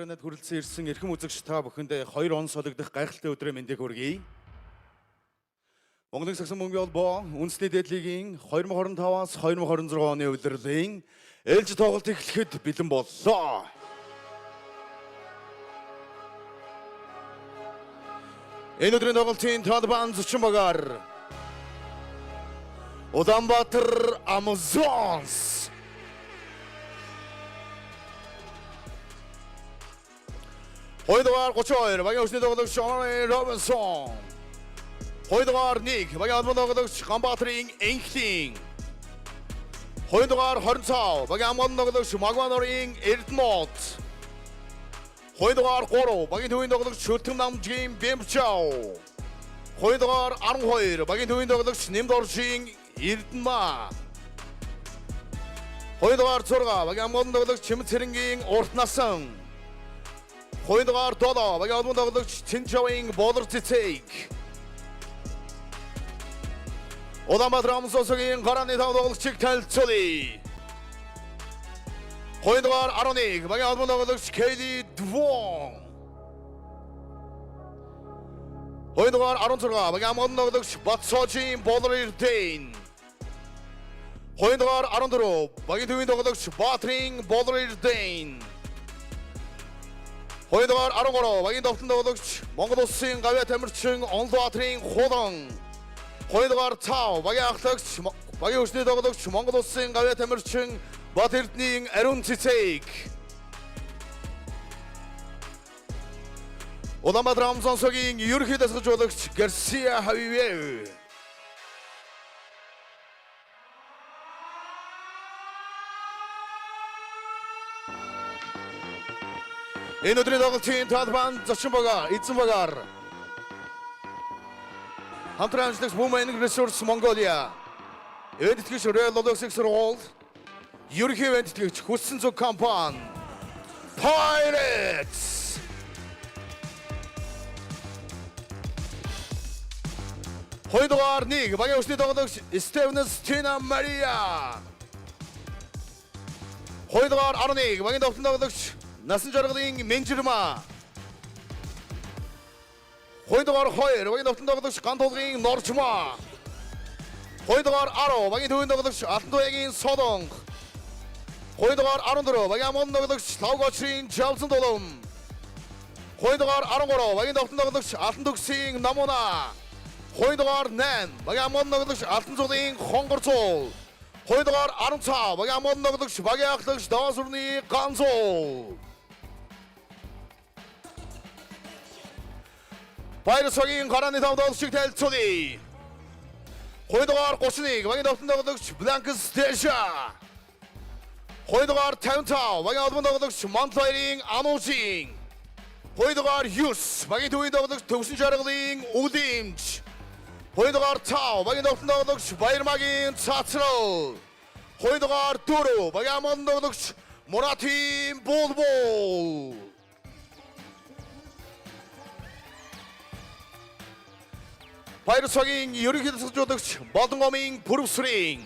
Аренад хүрэлцэн ирсэн эрхэм үзэгч та бүхэндээ 2 он солигдох гайхалтай өдрийн мэндийг хүргэе. Монголын сагсан бөмбөгийн холбоо үндэсний дээд лигийн 2025-аас 2026 оны улирлын ээлжит тоглолт эхлэхэд бэлэн боллоо. Энэ өдрийн тоглолтын талбайн зочин багаар Улаанбаатар Амазонс. Хоёрдугаар 32 багийн хүчний тоглогч Онори Робинсон. Хоёрдугаар 1 багийн албан тоглогч Ганбаатарын Энхлийн. Хоёрдугаар 25 багийн хамгаалан тоглогч Магванорын Эрдмот. Хоёрдугаар 3 багийн төвийн тоглогч Шүлтэм намжгийн Бэмчау. Хоёрдугаар 12 багийн төвийн тоглогч Нэмдоржийн Эрдэнмаа. Хоёрдугаар 6 багийн хамгаалан тоглогч Чимэд Цэрэнгийн Урт насан. Хоёрдугаар 7 багийн албан тоглогч Цэнчавын Болор Цэцэг. Улаанбаатар Амсосогийн гарааны тав тоглогчийг танилцуулъя. Хоёрдугаар 11 багийн албан тоглогч Кейли Двон. Хоёрдугаар 16 багийн хамгаалан тоглогч Батсожийн Болор Эрдэн. Хоёрдугаар 14 багийн төвийн тоглогч Баатрын Болор Эрдэн. Хоёрдугаар 13 багийн довтлон тоглогч Монгол улсын гавьяа тамирчин Онлбаатрын Хулан. Хоёрдугаар 5 багийн ахлагч багийн хүчний тоглогч Монгол улсын гавьяа тамирчин Бат Эрдэнийн Ариун Цэцэг. Улаанбаатар Амзонсогийн ерөнхий дасгалжуулагч Гарсиа Хавивев. Энэ өдрийн тоглолтын талбайн зочин багаар, эзэн багаар хамтран ажиллагч Women Resource Mongolia, ивээн тэтгэгч Royal Олоос их сургууль, ерөнхий ивээн тэтгэгч Хүссэн зүг компани Pirates. Хоёрдугаар 1 багийн хүчний тоглогч Стевенс Тина Мария. Хоёрдугаар 11 багийн довтлон тоглогч Насан жаргалын Менжирма. Хоёрдугаар 2 багийн довтлон тоглогч Гантуулгын Норжма. Хоёрдугаар 10 багийн төвийн тоглогч Алтан туяагийн Солонг. Хоёрдугаар 14 багийн амган тоглогч Лавгочрын Жавсан Дулам. Хоёрдугаар 13 багийн довтлон тоглогч Алтан төгсийн Намуна. Хоёрдугаар 8 багийн амган тоглогч Алтан зулын Хонгор зул. Хоёрдугаар 15 багийн амган тоглогч багийн ахлагч Даваа сүрний Ганзул. Баяр цагийн гарааны тав тоглогчийг танилцуулъя. Хоёрдугаар 31 багийн довтлон тоглогч Бланкс Дэша. Хоёрдугаар 55 багийн албан тоглогч Монтлоерийн Анужин. Хоёрдугаар 9 багийн төвийн тоглогч Төвсөн жаргалын Үлэмж. Хоёрдугаар 5 багийн довтлон тоглогч Баярмагийн Цацрал. Хоёрдугаар 4 багийн амган тоглогч Муратын Булбул. Баяр цагийн ерөнхий дасгалжуулагч Болонгомын Пүрвсрийн.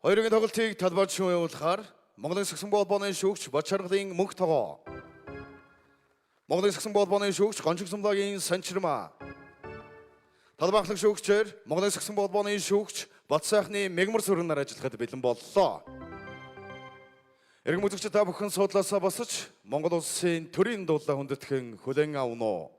Хоёрын тоглолтыг талбайд шүүн явуулахаар Монголын сагсан холбооны шүүгч Бат шаргалын Мөнх тогоо. Монголын сагсан холбооны шүүгч Гончиг Сумлагийн Санчирма. Талбай ахлах шүүгчээр Монголын сагсан холбооны шүүгч Бат сайхны Мегмар сүрэнээр ажиллахад бэлэн боллоо. Эрхэм үзэгч та бүхэн суудлаасаа босож Монгол улсын төрийн дуулаа хүндэтгэн хүлээн авна уу?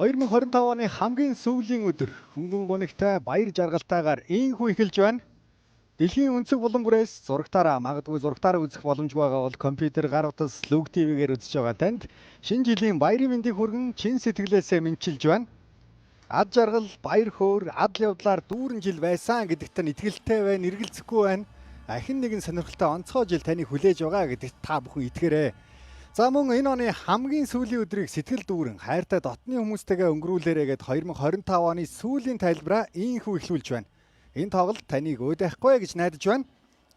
2025 оны хамгийн сүүлийн өдөр хөнгөн гунигтай баяр жаргалтайгаар ийнхүү эхэлж байна. Дэлхийн өнцөг булан бүрээс зурагтаараа, магадгүй зурагтаараа үзэх боломжгүй байгаа бол компьютер, гар утас, Лүг ТV-гээр үзэж байгаа танд шинэ жилийн баярын мэндийг хүргэн чин сэтгэлээсээ мэндчилж байна. Ад жаргал, баяр хөөр, адал явдлаар дүүрэн жил байсан гэдэгт нь итгэлтэй байна, эргэлзэхгүй байна. Ахин нэгэн сонирхолтой онцгой жил таныг хүлээж байгаа гэдэгт та бүхэн итгээрэй. За мөн энэ оны хамгийн сүүлийн өдрийг сэтгэл дүүрэн хайртай дотны хүмүүстэйгээ өнгөрүүлээрэй гээд 2025 оны сүүлийн тайлбараа ийнхүү эхлүүлж байна. Энэ тоглолт таныг өөдөхгүй гэж найдаж байна.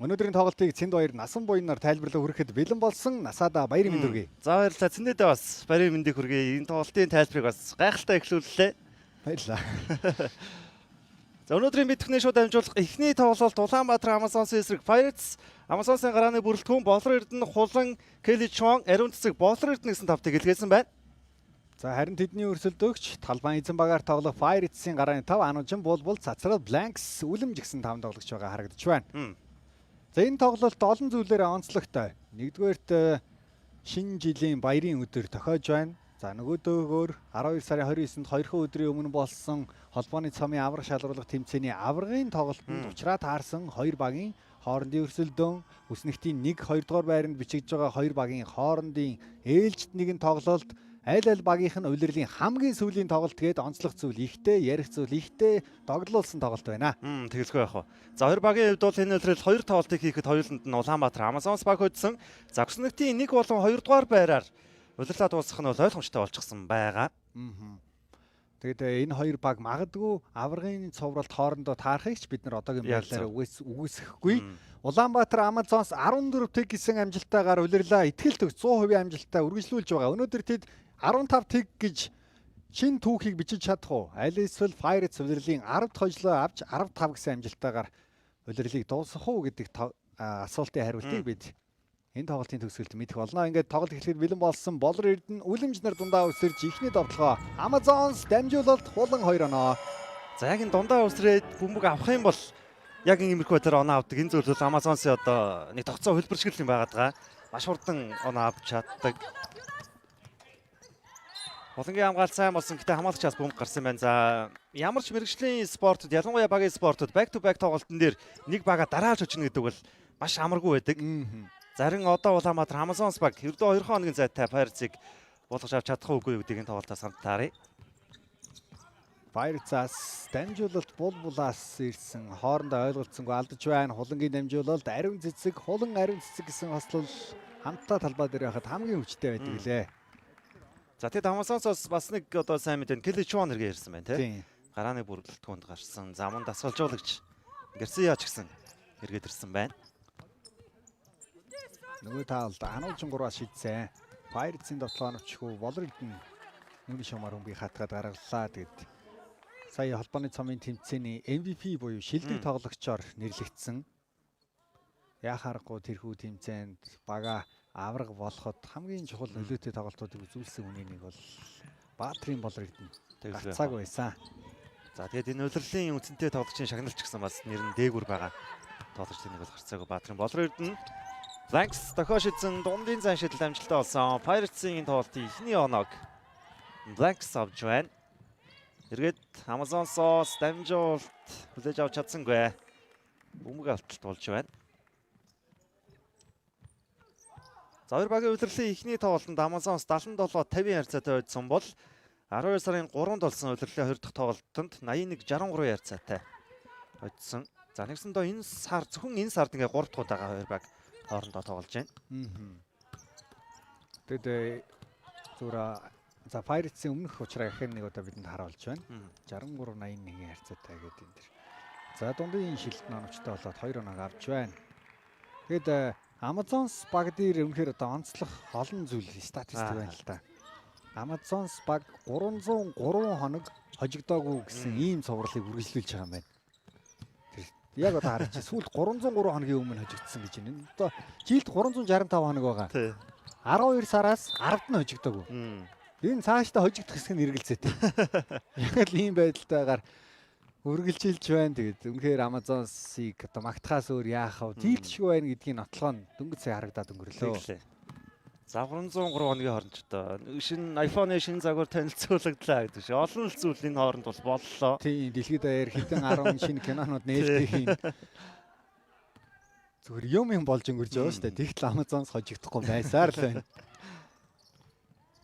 Өнөөдрийн тоглолтыг Цэнд баяр насан буянаар тайлбарлах хүрэхэд бэлэн болсон Насаада баярын мэнд хүргэе. За, баярлалаа. Цэндээдээ бас баярын мэндийг хүргэе. Энэ тоглолтын тайлбарыг бас гайхалтай эхлүүллээ. Баярлалаа. За, өнөөдрийн битгний шууд дамжуулах эхний тоглолт Улаанбаатар Амазонсын эсрэг Pirates. Амазонсын гарааны бүрэлдэхүүн Болор Эрдэнэ, Хулан, Келли Чон, Ариун цэцэг, Болор Эрдэнэ гэсэн тавтыг илгээсэн байна. За, харин тэдний өрсөлдөгч талбайн эзэн багаар тоглох Pirates-ийн гарааны тав Анужин, Булбул, Цацрал, Blanks, Үлэмж гэсэн таван тоглогч байгаа харагдаж байна. За, энэ тоглолт олон зүйлээр онцлогтой. Нэгдүгээрт шинэ жилийн баярын өдөр тохиож байна. За, нөгөөдөөгөөр 12 сарын 29-нд 2 өдрийн өмнө болсон холбооны цомын авраг шалруулах тэмцээний аваргын тоглолтод уучраа таарсан хоёр багийн хоорондын өрсөлдөөн, хүснэгтийн 1 2 дугаар байранд бичигдэж байгаа хоёр багийн хоорондын ээлжид нэгэн тоглолт, аль аль багийнх нь улирлын хамгийн сүүлийн тоглолт гээд онцлог зүйл ихтэй, ярих зүйл ихтэй догдлуулсан тоглолт байна. Тэгэлгүй яах вэ? За, хоёр багийн хувьд бол энэ улирал хоёр тоглолтыг хийхэд хоёуланд нь Улаанбаатар Амазонс баг хөдсөн. За, хүснэгтийн 1 болон 2 дугаар байраар улирлаа дуусгах нь бол ойлгомжтой болчихсон байгаа. Тэгээд энэ хоёр баг магадгүй аваргын цувралд хоорондоо таарахыг ч бид нар одоогийн байдлаар үгүйсгэхгүй. Улаанбаатар Амазонс 14 тэг гэсэн амжилттайгаар улирлаа итгэл төгс 100% амжилттай үргэлжлүүлж байгаа. Өнөөдөр тэд 15 тэг гэж шинэ түүхийг бичиж чадах уу? Аль эсвэл Pirates улирлын 10 дахь хожлоо авч 15 гэсэн амжилттайгаар улирлыг дуусгах уу гэдэг асуултын хариултыг бид энэ тоглолтын төгсгөлд мэдэх болно. Ингээд тоглолт эхлэхэд бэлэн болсон Болор Эрдэнэ, Үлэмж нар дундаа өсөрж эхний довтлогоо Amazons дамжуулалт, Хулан 2 оноо. За, яг энэ дундаа өсрээд бөмбөг авах юм бол яг иймэрхүү байдлаар оноо авдаг. Энэ зүйл бол Amazons-ын одоо нэг тогтсон хөлбөр шиг л юм байгаад байгаа. Маш хурдан оноо авч чаддаг. Хулангийн хамгаалт сайн болсон. Гэтэ хамгаалагчаас бөмбөг гарсан байна. За, ямар ч мэргэжлийн спортод, ялангуяа багийн спортод back to back тоглолтын дээр нэг бага дараалж очно гэдэг бол маш амаргүй байдаг. Зарим одоо Улаанбаатар Amazons баг ердөө 2 хоногийн зайтай Pirates-ыг буулгаж авч чадах уугүй гэдгийг энэ тоглолтоос хамтаарай. Pirates-аас дамжуулалт Булбулаас ирсэн. Хоорондоо ойлголцсонгүй алдаж байна. Хулангийн дамжуулалт Ариун цэцэг, Хулан, Ариун цэцэг гэсэн хослол хамтдаа талбай дээр байхад хамгийн хүчтэй байдаг лээ. За, тэгэд Amazons-оос бас нэг одоо сайн мэдээ, Келли Чуан эргээ ирсэн байна, тий. Гарааны бүрэлдэхүүнд гарсан. Замун дасгалжуулагч Гарсиа ч гэсэн эргээд ирсэн байна. Нөгөө талд Ануулжин 3-аас шидсэн. Pirates-ийн довтлоо оновчгүй Болор Эрдэнэ нүрийн шумаар хөнгөийг хатгаад гаргалаа. Тэгэд сая холбооны цомын тэмцээний MVP буюу шилдэг тоглогчоор нэрлэгдсэн. Яах аргагүй тэрхүү тэмцээнд бага авраг болоход хамгийн чухал нөлөөтэй тоглолтуудыг үзүүлсэн хүний нэг бол Баатрын Болор Эрдэнэ гарцаагүй байсан. За, тэгээд энэ улирлын үндсэнтэй тоглогчийн шагналч гэсэн бас нэр нь дээгүр байгаа. Тоглогчдын нэг бол гарцаагүй Баатрын Болор Эрдэнэ. Blanks дохио шидсэн дундын зан шидэл амжилттай болсон. Pirates-ийн энэ тоглолтын эхний оноог Blanks авч байна. Эргээд Amazon-соос дамжуулалт хүлээж авч чадсангүй. Бөмбөг алдалт болж байна. За, хоёр багийн улирлын эхний тоглолтод Amazons 77-50 харьцаатай байжсан бол 12 сарын 3-нд болсон улирлын хоёр дахь тоглолтод 81-63 харьцаатай хоцсон. За, нэгсэндээ энэ сар, зөвхөн энэ сард ингээ 3 дахь удаага хоёр баг хоорондоо тоглож байна. Тэгэд зүгээр за Pirates-ийн өмнөх учраа гэхээр нэг удаа бидэнд харуулж байна. 63-81-ийн харьцаатай гэдэг энэ дэр. За, дундын шилт оновчтой болоод 2 оноог авч байна. Тэгэд Amazons баг дээр үнэхээр одоо онцлох олон зүйл статистик байна л да. Amazons баг 303 хоног хожигдоогүй гэсэн ийм цувралыг үргэлжлүүлж байгаа юм байна. Тэр яг одоо харж чи сүүлд 303 хоногийн өмнө хожигдсон гэж байна. Одоо жилд 365 хоног байгаа. 12 сараас 10-д нь хожигдоогүй. Энэ цаашдаа хожигдох хэсэг нь эргэлзээтэй. Яг л ийм байдалтайгаар үргэлжилж байна. Тэгээд үнэхээр Amazons-ыг одоо магтахаас өөр яах вэ? Дийлдэшгүй байна гэдгийн нотлогоо нь дөнгөж сая харагдаад өнгөрлөө. За 303 хоногийн хооронд ч одоо шинэ iPhone-ы шинэ загвар танилцуулагдлаа гэдэг шиг олон л зүйл энэ хооронд бол боллоо. Тийм, дэлхийд даяар хэдэн 10 шинэ кинонууд нээлттэй хийн. Зүгээр юм юм болж өнгөрч байгаа шүү дээ. Тэгтэл Amazon-с хожигдохгүй байсаар л байна.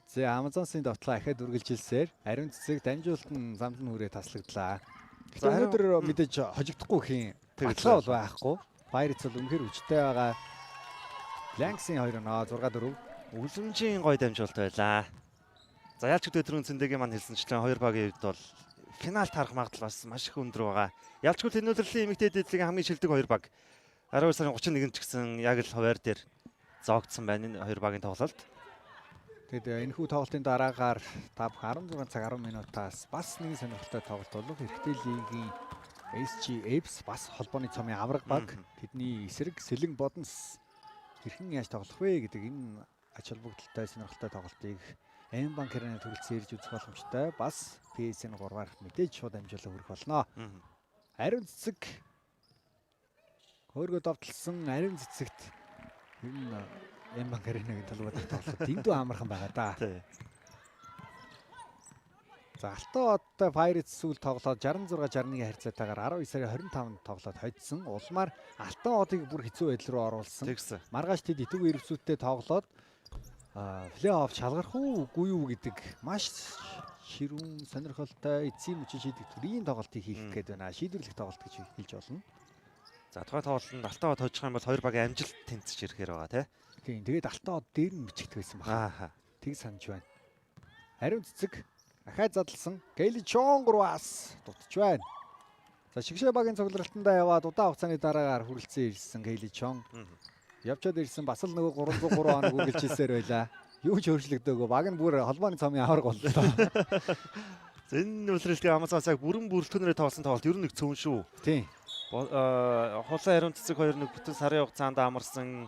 За Amazon-сын довтлоо ахиад үргэлжилсээр ариун цэцэг дамжуулалт нь замд нь хүрээ таслагдлаа. За, Гэхдээ өнөөдөр мэдээж хожигдохгүй хийн. Тэгэлээ. Баталгаа бол байхгүй. Pirates бол үнэхээр хүчтэй байгаа. Blanks-ийн 2 оноо 6-4. Үлэмжийн гой дамжуулалт байлаа. За ялч гэдэг түрүүн зэндэгийн маань хэлсэнчлэн хоёр багийн хувьд бол финалд харах магадлал бас маш их өндөр байгаа. Ялчгүй тэнүүлрэлийн эмэгтэй дэдлэгийн хамгийн шилдэг хоёр баг 12 сарын 31-нд ч гэсэн яг л хуваар дээр зоогдсон байна энэ хоёр багийн тоглолт. Тэгэд энэхүү тоглолтын дараагаар та бүхэн 16 цаг 10 минутаас бас нэгэн сонирхолтой тоглолт болох Эрэгтэй лигийн SG Apes бас холбооны цомын авраг баг тэдний эсрэг Сэлэн Бодонс хэрхэн яаж тоглох вэ гэдэг энэ ач холбогдолтой сонирхолтой тоглолтыг M банк хэрэг төрөлцсөн ирж үзэх боломжтой. Бас PSN 3-аар мэдээж шууд амжуулаа хүрэх болно. Ариун цэцэг хөөргөө довтлсон ариун цэцэгт ер нь M банк аренагийн талбай дээр тоглоход дэндүү амархан байгаа да. Тий. За Алтан одтой Pirates сүүл тоглоод 66 61 харьцаатайгаар 12 сарын 25-нд тоглоод хоцсон. Улмаар Алтан одыг бүр хэцүү байдал руу оруулсан. Тэгсэн. Маргааш тэд итвэг эргэсүүдтэй тоглоод плей-офф шалгарах уу үгүй юу гэдэг маш ширүүн сонирхолтой эцсийн мөчийн шийдэх төрлийн тоглолтыг хийх гээд байна. Шийдвэрлэх тоглолт гэж хэлж болно. За тухайн тоглолтод Алтан од хожих юм бол хоёр багийн амжилт тэнцэж ирэхээр байгаа тий. Тийм. Тэгээд Алтан од дээр нь бичигдэх байсан байна. Ааха. Тэг санаж байна. Ариун цэцэг ахаад задлсан. Гэли Чон 3-аас дутж байна. За шигшээ багийн цугларалтандаа яваад удаан хугацааны дараагаар хүрэлцэн ирсэн Гэли Чон. Явчаад ирсэн бас л нөгөө 303 хоног үргэлжилсээр байлаа. Юу ч өөрчлөгдөөгүй. Баг нь бүр холбооны цомын аварга боллоо. За энэ үлрэлтийн Amazon цаг бүрэн бүрэлдэхүүнээрээ тоглосон тоглолт ер нь нэг цөөн шүү. Тийм. Хулан ариун цэцэг хоёр нэг бүтэн сарын хугацаанд амарсан.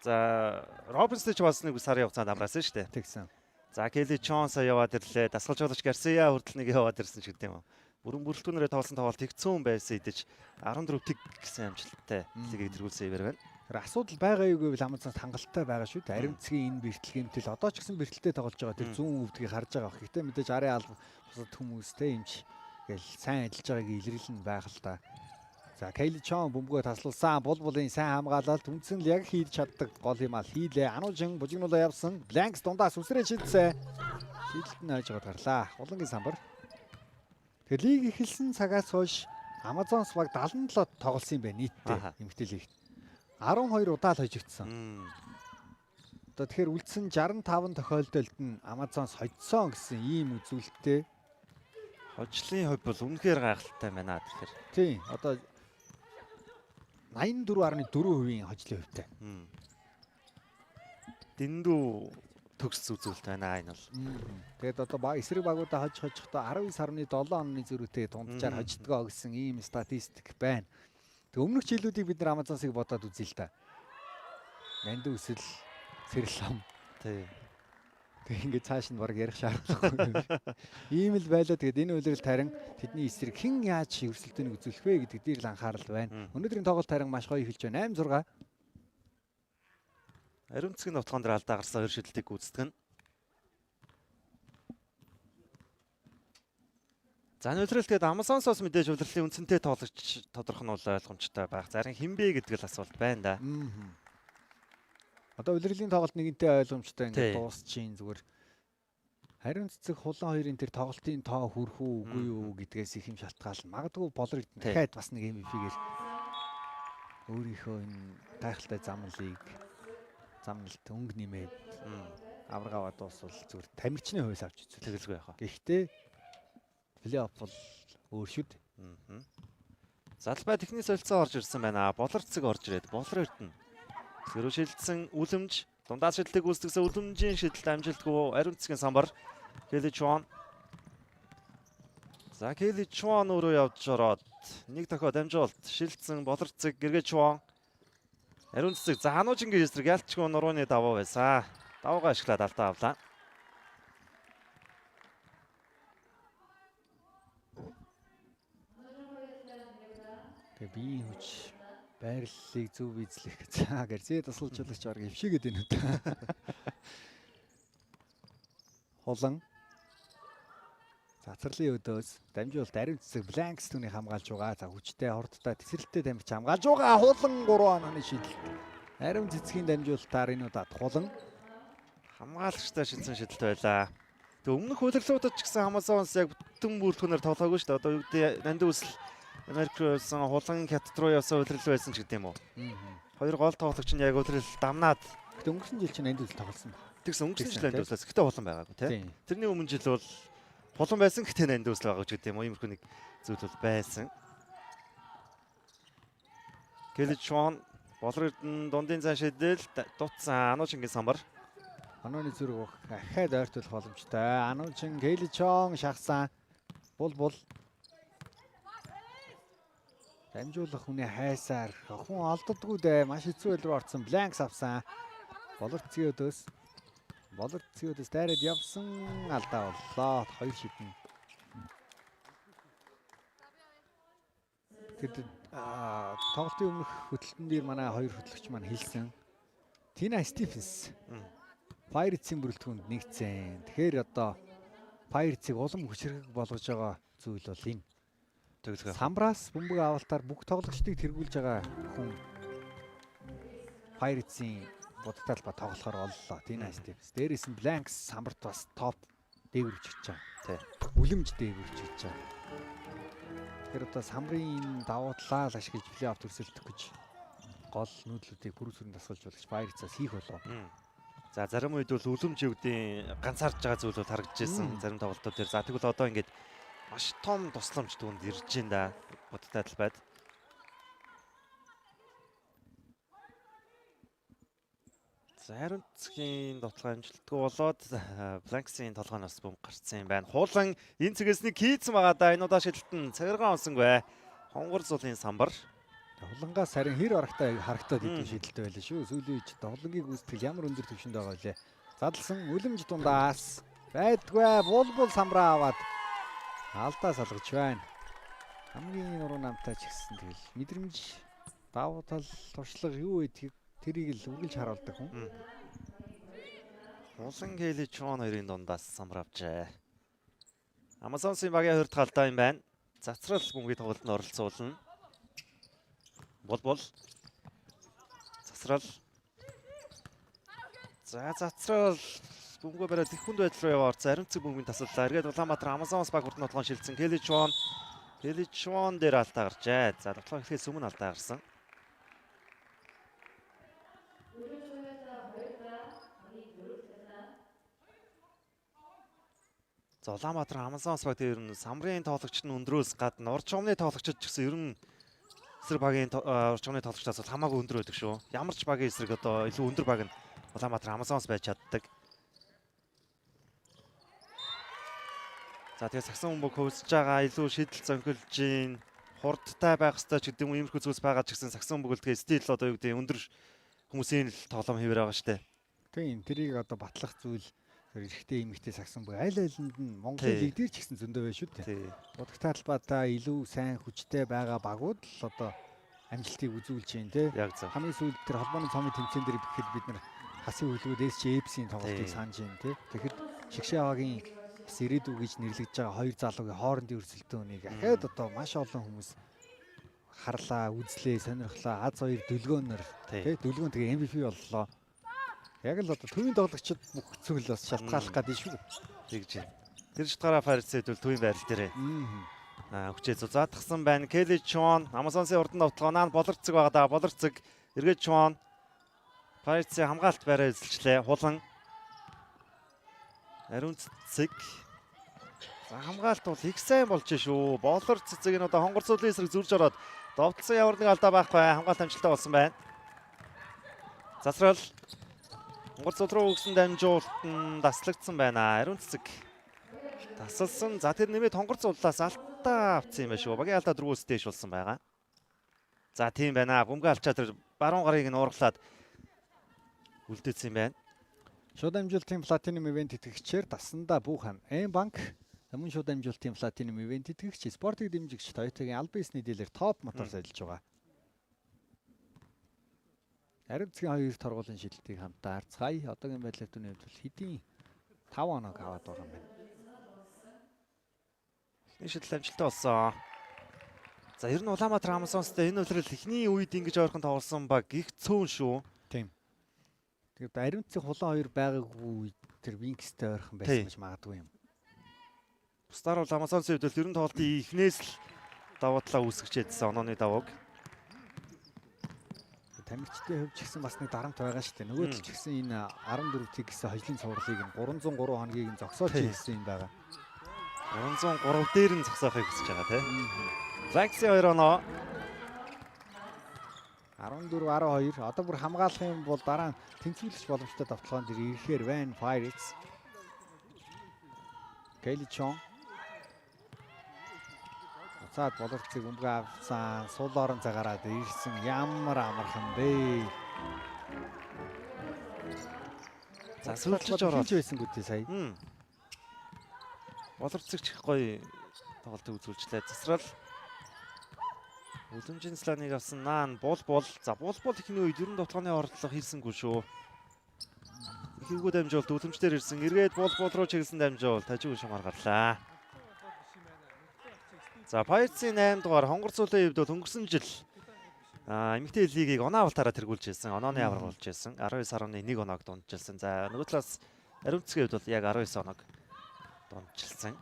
За Робинсон ч бас нэг сарын хугацаанд амраасан шүү дээ. Тэгсэн. За Келли Чон сая яваад ирлээ. Дасгалжуулагч Гарсиа хүртэл нэг яваад ирсэн ч гэдэг юм. Бүрэн бүрэлдэхүүнээрээ тоглосон тоглолт их цөөн байсан идэж 14 тэг гэсэн амжилттай лигийг тэргүүлсэн ивэр байна. Тэр асуудал байгаа юу гэвэл Amazon хангалттай байгаа шүү дээ. Ариун цэцгийн энэ бэртэл гэмтэл одоо ч гэсэн бэртэлтэй тоглож байгаа тэр зүүн өвдгийг харж байгаа. Гэхдээ мэдээж арын алба бусад хүмүүстэй юмч гэл сайн ажиллаж байгааг илэрлэн нь байх л да. За Кейли Чон бөмбөгөө таслуулсан. Бул булын сайн хамгаалалт үндсэн л яг хийж чаддаг гол юм ал хийлээ. Ануужин бужигнуулаа явсан. Blanks дундаас үсрээ шидсэн. Шидэлт нь ойжгаад гарлаа. Хулангийн самбар. Тэгэхээр лиг эхэлсэн цагаас хойш Amazon-с баг 77 тоглосон юм байна нийтдээ. Эмэгтэй лигт. 12 удаа л хожигдсон. Одоо тэгэхээр үлдсэн 65 тохиолдолд нь Amazon-с хоцсон гэсэн ийм үзүүлэлттэй. Хожлын хувь бол үнэхээр гайхалтай байна тэгэхээр. Тийм. Одоо 84.4% хожлын хувьтай. Дэндүү төгс үзүүлэлт байна энэ бол. Тэгээд одоо баг эсрэг багуудаа хож хожихдоо 19.7 онны зөрүүтэй дунджаар хождгоо гэсэн ийм статистик байна. Тэг өмнөх жилүүдийг бид нар Amazon-ыг бодоод үзье л та. Нандин үсэл сэрэл ам. Тий. Тэг ингээд цааш нь баг ярих шаардлагагүй. Ийм л байлаа. Тэгээд энэ улирал харин тэдний эсрэг хэн яаж өрсөлдөөнийг үзүүлэх вэ гэдэг дээр л анхаарал байна. Өнөөдрийн тоглолт харин маш гоё эхэлж байна. 8-6. Ариун цэцгийн довтлогон дээр алдаа гарсан хоёр шидэлтийг гүйцэтгэн. За энэ улирал тэгээд Amazon-соос мэдээж улирлын үндсэнтэй тоглогч тодорхой нь бол ойлгомжтой байх. Зарим хэн бэ гэдэг л асуулт байна да. Одоо улирлын тоглолт нэгэнтээ ойлгомжтой ингээд дуусчихин зүгээр. Ариун цэцэг хулан хоёрын тэр тоглолтын тоо хүрэх үү үгүй юу гэдгээс их юм шалтгаална. Магадгүй болор дахиад бас нэг MVP-гээр өөрийнхөө энэ гайхалтай замналыг замналт өнгө нэмээд авраг аваад дуусвал зүгээр тамирчны хувьс авч үзвэл тэгэлгүй яхаа. Гэхдээ плей-офф бол өөр шүү дээ. Залбай техник солилцоо орж ирсэн байна. Болор цэцэг орж ирээд болор эрдэнэ. Сэрүү шилдсэн үлэмж дундаас шидлийг үүсгэсэн үлэмжийн шидэлт амжилтгүй ариун цэцгийн самбар Келли Чуан. За Келли Чуан өөрөө явж ороод нэг дохио дамжуулт шилдсэн болор цэцэг гэргэ Чуан. Ариун цэцэг за ануужингийн эсрэг ялчгүй нурууны давуу байсан. Давуугаа ашиглаад алдаа авлаа. Тэгээ биеийн хүч Байрлалыг зөв эзлэх. За гэрзээ тасалжуулагч бараг хөвшигээд байна үү. Хулан. Цацрлын өдөөс дамжуулалт ариун цэцэг Blanks түүнийг хамгаалж байгаа. За хүчтэй, хурдтай, тесрэлттэй тамирч хамгаалж байгаа. Хулан 3 онооны шидэлт. Ариун цэцгийн дамжуулалтаар энэ удаад Хулан Хамгаалагчтай шидсэн шидэлт байлаа. Тэгээ өмнөх улирлуудад ч гэсэн Amazons яг бүтэн бүрэлдэхүүнээр тоглоогүй шүү дээ. Одоо юу гэдэг Нандин үсэл Америк руу явсан, Хулан Хятад руу явсан улирал байсан ч гэдэг юм уу. Хоёр гол тоглогч нь яг улирал дамнаад Гэтэ өнгөрсөн жил чинь Нандин үсэл тоглосон баг. Тэгсэн өнгөрсөн Тэгсэн, жил Нандин үслээс гэтээ Хулан байгаагүй тий. Тэрний өмнө жил бол Хулан байсан гэтээ Нандин үсэл байгаагүй ч гэдэг юм уу. Иймэрхүү нэг зүйл бол байсан. Келли Чон Болор Эрдэнэ дундын зан шидэл дутсан Ануучингийн самбар. Онооны зүрх ахаад ойртуулах боломжтой. Ануучин Келли Чон шахсан. Бул бул. Дамжуулах хүний хайсаар хүн олддоггүй дээ. Маш хэцүү байл руу орсон. Blanks авсан. Болор цэгийн өдөөс. Болор цэгийн өдөөс дайраад явсан алдаа боллоо. Хоёр шидэн. Тэгэд тоглолтын өмнөх хөтөлтөн дээр манай хоёр хөтлөгч маань хэлсэн. Тина Стивенс Pirates-ийн бүрэлдэхүүнд нэгдсэн. Тэгэхээр одоо Pirates-ыг улам хүчрхэг болгож байгаа зүйл бол энэ. Зөвлөгөө. Самбраас бөмбөг авалтаар бүх тоглогчдыг тэргүүлж байгаа хүн Pirates-ийн будагтай талбай тоглохоор боллоо. Тина Стивенс. Дээрээс нь Blanks самбарт бас топ дээгүүр чигч байгаа. Тий. Үлэмж дээгүүр чигч байгаа. Тэгэхээр одоо самбарын энэ давуу талаа л ашиглаж плей-офф төрсөлдөх гэж гол нүүдлүүдийг пүрүү сүрэн дасгалж болгож Pirates-аас хийх болов. За зарим үед бол үлэмж юудын ганцаарж байгаа зүйл бол харагдаж ирсэн зарим тоглолтууд дээр. За тэгвэл одоо ингээд маш том тусламж түүнд ирж байна да. Будагтай талбайд. За ариун цэгийн довтлогоо амжилтгүй болоод Blanks-ийн толгойноос бөмбөг гарцсан юм байна. Хуулан энэ цэгээс нэг хийцэн байгаа да. Энэ удаа шидэлт нь цагиргаан онсонгүй. Хонгор зулын самбар. Хулангаас харин хэр орогтой харагдаад идэв шидэлтэй байлаа шүү. Сүүлийн үед хулангийн гүйцэтгэл ямар өндөр түвшинд байгаа вэ? Задлсан үлэмж дундаас байдгүй бул бул самраа аваад алдаа салгаж байна. Хамгийн нуруу намтай ч гэсэн тэгэл мэдрэмж давуу тал туршлага юу гэдгийг тэрийг л үргэлж харуулдаг хүн. Хулан Кэли Чон хоёрын дундаас самар авчээ. Amazons-ын багийн хоёр дахь алдаа юм байна. Цацрал бөмбөгийн тоглолтод оролцуулна. Бол бол. Цацрал. За цацрал бөмбөгөө бариад их хүнд байдал руу яваа орсон. Ариун цэг бөмбөгийн тасаллаа. Эргээд Улаанбаатар Amazons баг хүртэн тоглоом шилжсэн. Кэли Чон. Кэли Чон дээр алдаа гарчээ. За тоглоом эхлэхээс өмнө алдаа гарсан. За Улаанбаатар Amazons баг дээр нь самрын тоглогчд нь өндрөөс гадна урд чумны тоглогчид ч гэсэн ер нь эсрэг багийн урд чумны тоглогчдоос бол хамаагүй өндөр байдаг шүү. Ямар ч багийн эсрэг одоо илүү өндөр баг нь Улаанбаатар Amazons байж чаддаг. За тэгээ сагсан бөмбөг хөвсөж байгаа илүү шидэл зөнхөлж гин хурдтай байх ёстой ч гэдэг юм иймэрхүү зүйлс байгаа ч гэсэн сагсан бөмбөг л тэгээ стил одоо юу гэдэг өндөр хүмүүсийн л тоглоом хэвээр байгаа штэ. Тийм тэрийг одоо батлах зүйл эрэгтэй эмэгтэй сагсан бүх аль алинд нь Монголын лиг дээр ч гэсэн зөндөө байна шүү дээ. Будагтай талбайдаа илүү сайн хүчтэй байгаа багууд л одоо амжилтыг үзүүлж байна те. Яг зөв. Хамгийн сүүлд тэр холбооны цомын тэмцээн дээр бэхэд бид нар хасын хөлгүүд SJFC-ийн тоглолтыг санаж байна те. Тэгэхэд Шигшээвагийн бас ирээдүй гэж нэрлэгдэж байгаа хоёр залуугийн хоорондын өрсөлдөөнийг ахаад одоо маш олон хүмүүс харлаа, үзлээ, сонирхлоо. Аз хоёр дөлгөөнөр те дөлгөөн тэгээ MVP боллоо. Яг л одоо төвийн тоглогчид бүх зүйл бас шалтгааллах гэдэг шүү. Тэгж байна. Тэр шалтгаараа Pirates бол төвийн байрал дээрээ. Хүчээ зузаатгсан байна. Kelly Chon Amazon-сын урдан довтлогоо наан болорцог байгаа да. Болорцог эргээд Chon Pirates-ийн хамгаалалт байраа эзэлчлээ. Хулан Ариун цэцэг. За хамгаалалт бол их сайн болж шүү. Болор цэцэг энэ одоо хонгор цэцлийн эсрэг зүрж ороод довтлсон ямар нэг алдаа байхгүй. Хамгаалалт амжилттай болсон байна. Засрал хонгор цэцэл рүү өгсөн дамжуулалт нь таслагдсан байна. Ариун цэцэг тасалсан. За тэр нэмээд хонгор цэцлээс алдаа авсан юм байна шүү. Багийн алдаа дөрвөөс дээш болсон байгаа. За тийм байна. Бөмбөгөө алчаа тэр баруун гарыг нь уурглаад үлдээсэн юм байна. Шууд амжилтын Platinum Event итгэгчээр дасандаа Бүүхан М банк мөн шууд амжилтын Platinum Event итгэгч спортыг дэмжигч Toyota-гийн албан ёсны дилер Top Motors ажиллаж байгаа. Аримцгийн хоёр торгуулийн шидэлтийг хамтдаа харцгаая. Одоогийн байдлаар түүний хувьд бол хэдийн 5 оног аваад байгаа юм байна. Эхний шидэл амжилттай болсон. За, ер нь Улаанбаатар Амазонстай энэ улирал эхний үед ингэж ойрхон тоглосон баг их цөөн шүү. Тийм. Тэгээд Аримцгийн хулан хоёр байгаагүй үед тэр Винкстэй ойрхон байсан гэж магадгүй юм. Бусдаар бол Амазонсын хувьд бол ер нь тоглолтын эхнээс л давуу талаа үүсгэж чадсан онооны давууг. Тамирчдын хувьд ч гэсэн бас нэг дарамт байгаа шүү дээ. Нөгөө тал ч гэсэн энэ 14 тэг гэсэн хожлын цувралыг нь 303 хоногийг нь зогсоож хийсэн юм байгаа. 303 дээр нь зогсоохыг хүсэж байгаа тийм. Лакси 2 оноо. 14 12. Одоо бүр хамгаалах юм бол дараа нь тэнцвэрлэх боломжтой давталгаан дээр ирэхээр байна Pirates. Kelly Chong. Буцаад болорцыг бөмбөгөө авсан. Сул орон цагаараад ирсэн. Ямар амархан бэ? За, сүүлчиж ороод хийж байсан гүтээ сая. Болорцыг ч их гоё тоглолтыг үзүүлжлээ. Засрал Үлэмжийн сланыг авсан наан бул бул. За, бул бул эхний үед ер нь довтлооны орлого хийсэнгүй шүү. Хэвгүү дамжуулалт үлэмж дээр ирсэн. Эргээд бул бул руу чиглэсэн дамжуулалт хажуу шумаар гарлаа. За, Pirates-ийн 8 дугаар хонгор цулын хувьд бол өнгөрсөн жил эмэгтэй лигийг оноо авалтаараа тэргүүлж ирсэн. Онооны аварга болж ирсэн. 19.1 оноог дунджилсан. За, нөгөө талаас Ариун цэцгийн хувьд бол яг 19 оноог дундчилсан.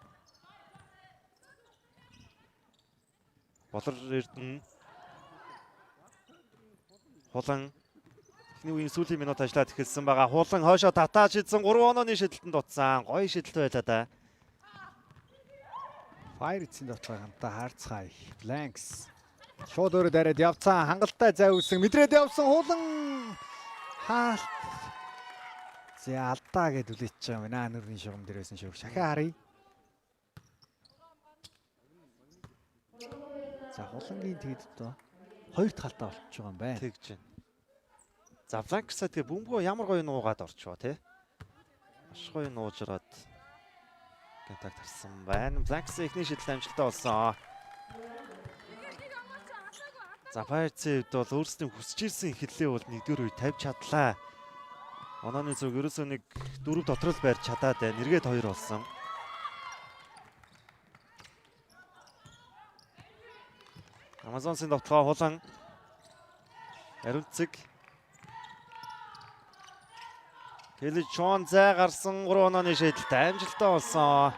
Болор Эрдэнэ Хулан эхний үеийн сүүлийн минут ажиллаад эхэлсэн байгаа. Хулан хойшоо татаад шидсэн 3 онооны шидэлтэнд дутсан. Гоё шидэлт байлаа да. Pirates-ийн довтлогоо хамтдаа харцгаая. Blanks шууд өөрөө дайраад явцсан. Хангалттай зай үүсэн. Мэдрээд явсан Хулан хаалт. За, алдаа гэд үлээч байгаа юм байна. Нүрийн шугам дээр байсан шүү. Шахаа харъя. За, Хулангийн тэгэд одоо хоёр дахь алдаа болчихж байгаа юм байна. Тэгж байна. За, Blanks-а тэгээ бөмбөгөө ямар гоё нуугаад орчвоо тий. Маш гоё нууж ороод контакт харсан байна. Blanks эхний шидэл амжилттай болсон. За, Pirates-ийн хувьд бол өөрсдийн хүсэж ирсэн эхлэлээ бол нэгдүгээр үе тавьж чадлаа. Онооны зүг ерөөсөө нэг дөрөв дотор л барьж чадаад байна. Эргээд хоёр болсон. Амазонсын довтлогоо Хулан Ариунцэг Келли Чон зай гарсан 3 онооны шийдэлт амжилттай болсон.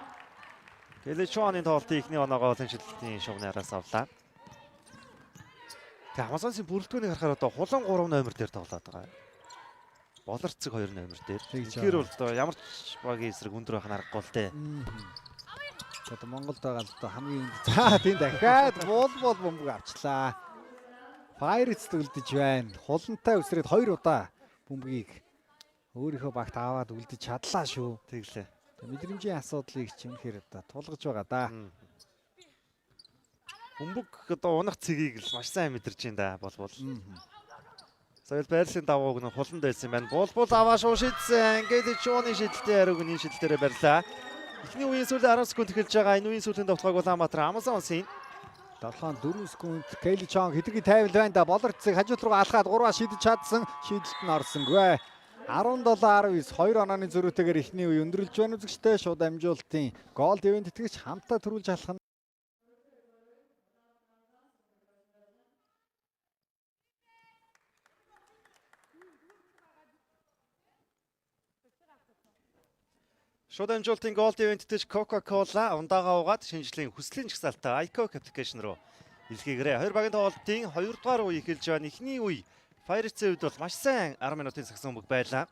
Келли Чоны тоглолтын эхний оноогоо олон шидэлтийн шугамны араас авлаа. Тэгээ Амазонсын бүрэлдэхүүнийг харахаар одоо Хулан 3 номер дээр тоглоод байгаа. Болорцог 2 номер дээр. Тэгэхээр бол одоо ямар ч багийн эсрэг өндөр байх нь аргагүй л дээ. Одоо Монголд байгаа л одоо хамгийн өндөр. За, тийм дахиад бул бул бөмбөг авчлаа. Pirates үлдэж байна. Хулантай өсрээд хоёр удаа бөмбөгийг өөрийнхөө багт аваад үлдэж чадлаа шүү. Тэглээ. Мэдрэмжийн асуудлыг ч үнэхээр одоо тулгаж байгаа да. Бөмбөг одоо унах цэгийг л маш сайн мэдэрч байна да бол бол. Соёл байрлалын давууг нь хуланд байсан юм байна. Бул бул аваа шуу шидсэн. Ингээд чууны шидэлтийн хариуг нь энэ шидэл дээрээ барьлаа. Эхний үеийн сүүлийн 10 секунд эхэлж байгаа. Энэ үеийн сүүлийн довтлогоог Улаанбаатар Амазонсын 7-4 секунд Келли Чонг хэтэрхий тайвал байна да. Болорцыг хажууд руу алхаад 3-аа шидэж чадсан. Шидэлт нь орсонгүй. 17-19 2 онооны зөрүүтэйгээр эхний үе өндөрлөж байна үзэгчтэй. Шууд амжуултын Gold Event тэтгэгч хамтаа төрүүлж алах нь Шууд амжуултын Gold Event тэтгэгч Coca-Cola ундаага угаад шинжлэлийн хүслийн жагсаалтаа iCoke application руу илгээгээрэй. Хоёр багийн тоглолтын 2 дугаар үе эхэлж байна. Эхний үе Pirates-ийн хувьд бол маш сайн 10 минутын сагсан бөмбөг байлаа.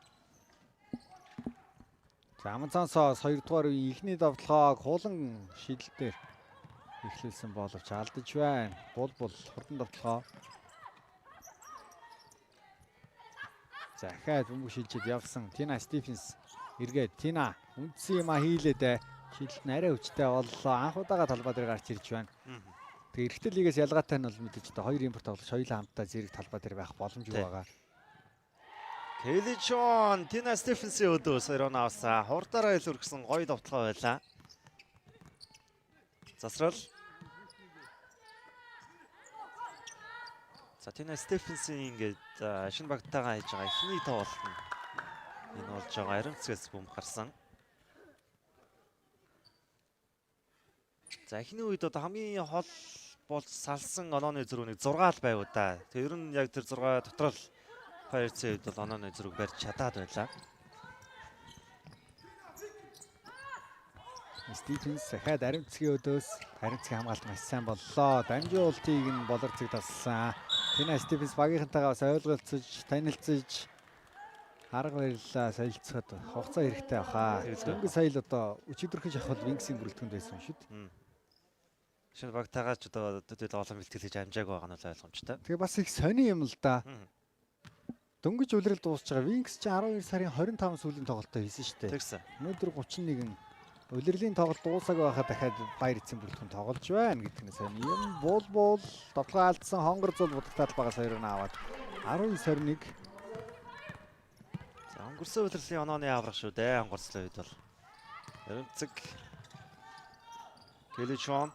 За, Амазонсоос 2 дугаар үеийн эхний довтлогоог хулан шидэлтээр эхлүүлсэн боловч алдаж байна. Бул бул хурдан довтлогоо. За, дахиад бөмбөг шилжээд явсан. Тина Стивенс эргээд Тина үндсэн юма хийлээ дээ. Шидэлт нь арай хүчтэй боллоо. Анх удаага талбай дээр гарч ирж байна. Тэгээ эрэгтэй лигээс ялгаатай нь бол мэдээж одоо хоёр импорт тоглогч хоёулаа хамтдаа зэрэг талбай дээр байх боломжгүй байгаа. Келли Чон, Тина Стивенсийн өдөөс 2 оноо авсан. Хурдаараа ил өргөсөн гоё довтлогоо байлаа. Засрал. За Тина Стефенсийн ингээд шинэ багтаагаа хийж байгаа эхний тоглолт нь энэ болж байгаа. Аримцгээс бөмбөг гарсан. За эхний үед одоо хамгийн хол болж салсан онооны зөрүү нэг 6 л байв да. Тэгээ ер нь яг тэр 6 дотор л Pirates-ийн хувьд бол онооны зөрүүг барьж чадаад байлаа. Стивенс дахиад Аримцгийн өдөөс Аримцгийн хамгаалт маш сайн боллоо. Дамжуултыг нь болор зэг тассан. Тина Стивенс багийнхантайгаа бас ойлголцож, танилцж арга барилаа солилцоход хугацаа хэрэгтэй баха. Дөнгөж сая л одоо өчигдөрхөн шахал Wings-ийн бүрэлдэхүүнд байсан шүү дээ. Шинэ багтайгаа ч одоо төдийл олон бэлтгэл хийж амжаагүй байгаа нь бол ойлгомжтой. Тэгээ бас их сони юм л да. Дөнгөж улирал дуусч байгаа. Wings чинь 12 сарын 25 сүүлийн тоглолтоо хийсэн шүү дээ. Тэгсэн. Өнөөдөр 31 улирлын тоглолт дуусаагүй байхад дахиад Pirates-ийн бүрэлдэхүүн тоглож байна гэдэг нь сайн юм. Буул довтлогоо алдсан хонгор зул будагтаад багаас 2 нь аваад 19-21. За өнгөрсөн улирлын онооны аврах шүү дээ. Онгорцлын үед бол Аримцэг Келичон.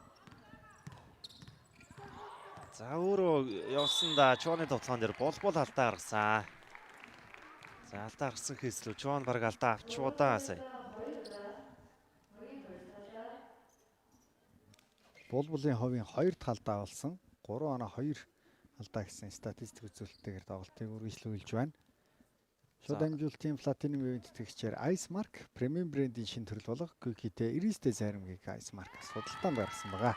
За өөрөө явсан да Чоны довтлогоон дээр бол алдаа гаргасан. За алдаа гарсан хийслүү Чон баг алдаа авчваа сая. Булбулын ховын 2 дахь алдаа болсон. 3 оноо 2 алдаа гэсэн статистик үзүүлэлтээр тоглолтыг үргэлжлүүлж байна. Шууд дамжуултын Platinum Event тэтгэгчээр Ice Mark премиум брендийн шинэ төрөл болох Cookie-тэй 99 сайрамгийг Ice Mark судалдаанд гаргасан байгаа.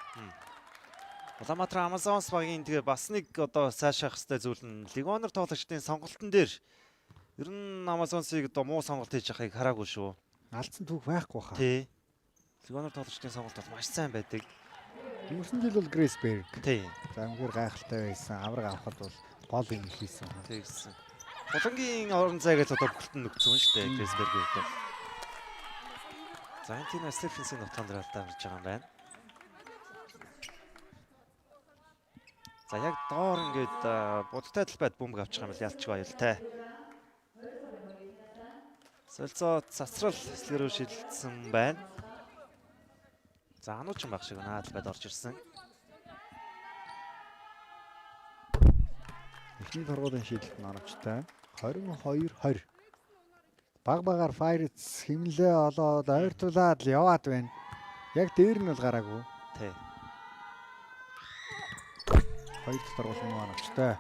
Улаанбаатар Amazons багийн тэгээ бас нэг одоо сайшаах хэрэгтэй зүйл нь легионер тоглогчдын сонголтон дээр ер нь Amazons-ыг одоо муу сонголт хийж байгааг хараагүй шүү. Алдсан түүх байхгүй хаа. Тий. Легионер тоглогчдын сонголт бол маш сайн байдаг. Өнгөрсөн жил бол Грейс Берг. Тий. За үнэхээр гайхалтай байсан. Авраг авахд бол гол юм хийсэн. Тэгсэн. Булангийн орон зай гэж одоо бүхэлд нь нөгцөн шүү дээ Грейс Бергийн хувьд бол. За энэ Тина Стефенсийн нутгаан дээр алдаа гарч байгаа юм байна. За яг доор ингээд будагтай талбайд бөмбөг авчих юм бол ялчгүй аюултай. Солилцоо цацрал хэсэг рүү шилжсэн байна. За ануучин баг шиг наа талбайд орж ирсэн. Эхний торгуулийн шийдэлт нь оновчтой. 22-20. Баг багаар Pirates химлээ олоод ойртуулаад л яваад байна. Яг дээр нь бол гараагүй. Тий. Хоёр дахь торгуул нь оновчтой.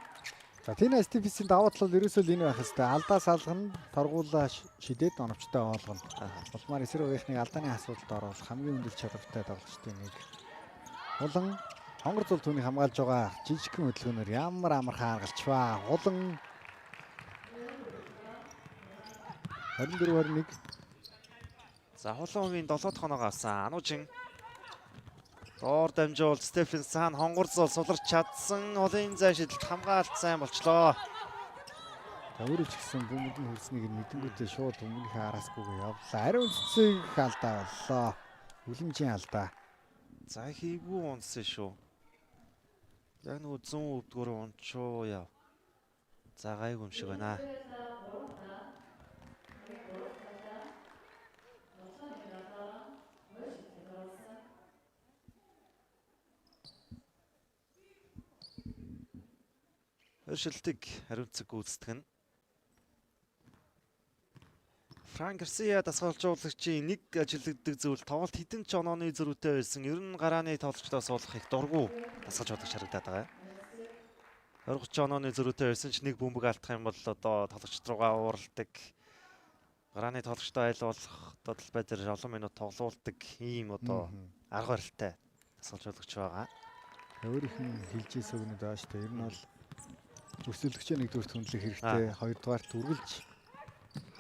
За Тина Стивенсийн давуу тал бол ерөөсөө л энэ байх хэвээр. Алдаа салгана, торгуулаа шидээд оновчтой олгоно. Улмаар эсрэг багийнхныг алдааны асуудалд оруулах хамгийн өндөр чадвартай тоглогчдын нэг. Хулан хонгор зул түүнийг хамгаалж байгаа жижигхэн хөдөлгөөнөөр ямар амархан харгалчваа. Хулан 24-21. За хулан хувийн 7 дахь оноогоо авсан. Ануучин доор дамжуул Стефен Сан хонгор зул суларч чадсан. Хулын зай шидэлт хамгаалт сайн болчлоо. За өөрөө ч гэсэн бөмбөг нь хөрснийг нь мэдэнгүүтээ шууд бөмбөгнийхээ араасгүйгээ явлаа. Ариун цэцэг алдаа боллоо. Үлэмжийн алдаа. За хийгүү унсан шүү. Яг нөгөө зүүн өвдгөөр унчуу яв. За гайгүй юм шиг байна. Хоёр шилтийг хариуцаг гүйцэтгэх нь. Франк Гарсиа дасгалжуулагчийн нэг ажилладаг зүйл тоглолт хэдэн ч онооны зөрүүтэй байсан. Ер нь гарааны тоглогчдоос суулгах их дургу дасгалжуулагч харагдаад байгаа. 20-30 онооны зөрүүтэй байсан ч нэг бөмбөг алдах юм бол одоо тоглогчд руугаа ууралдаг. Гарааны тоглогчдоо айл болох одоо талбай дээр олон минут тоглуулдаг ийм одоо арга барилтай дасгалжуулагч байгаа. Өөрийнх нь хэлж ийсэн үгнүүд байгаа шүү дээ. Ер нь бол өрсөлдөгчөө нэгдүгээр хүндлэх хэрэгтэй, хоёрдугаарт үргэлж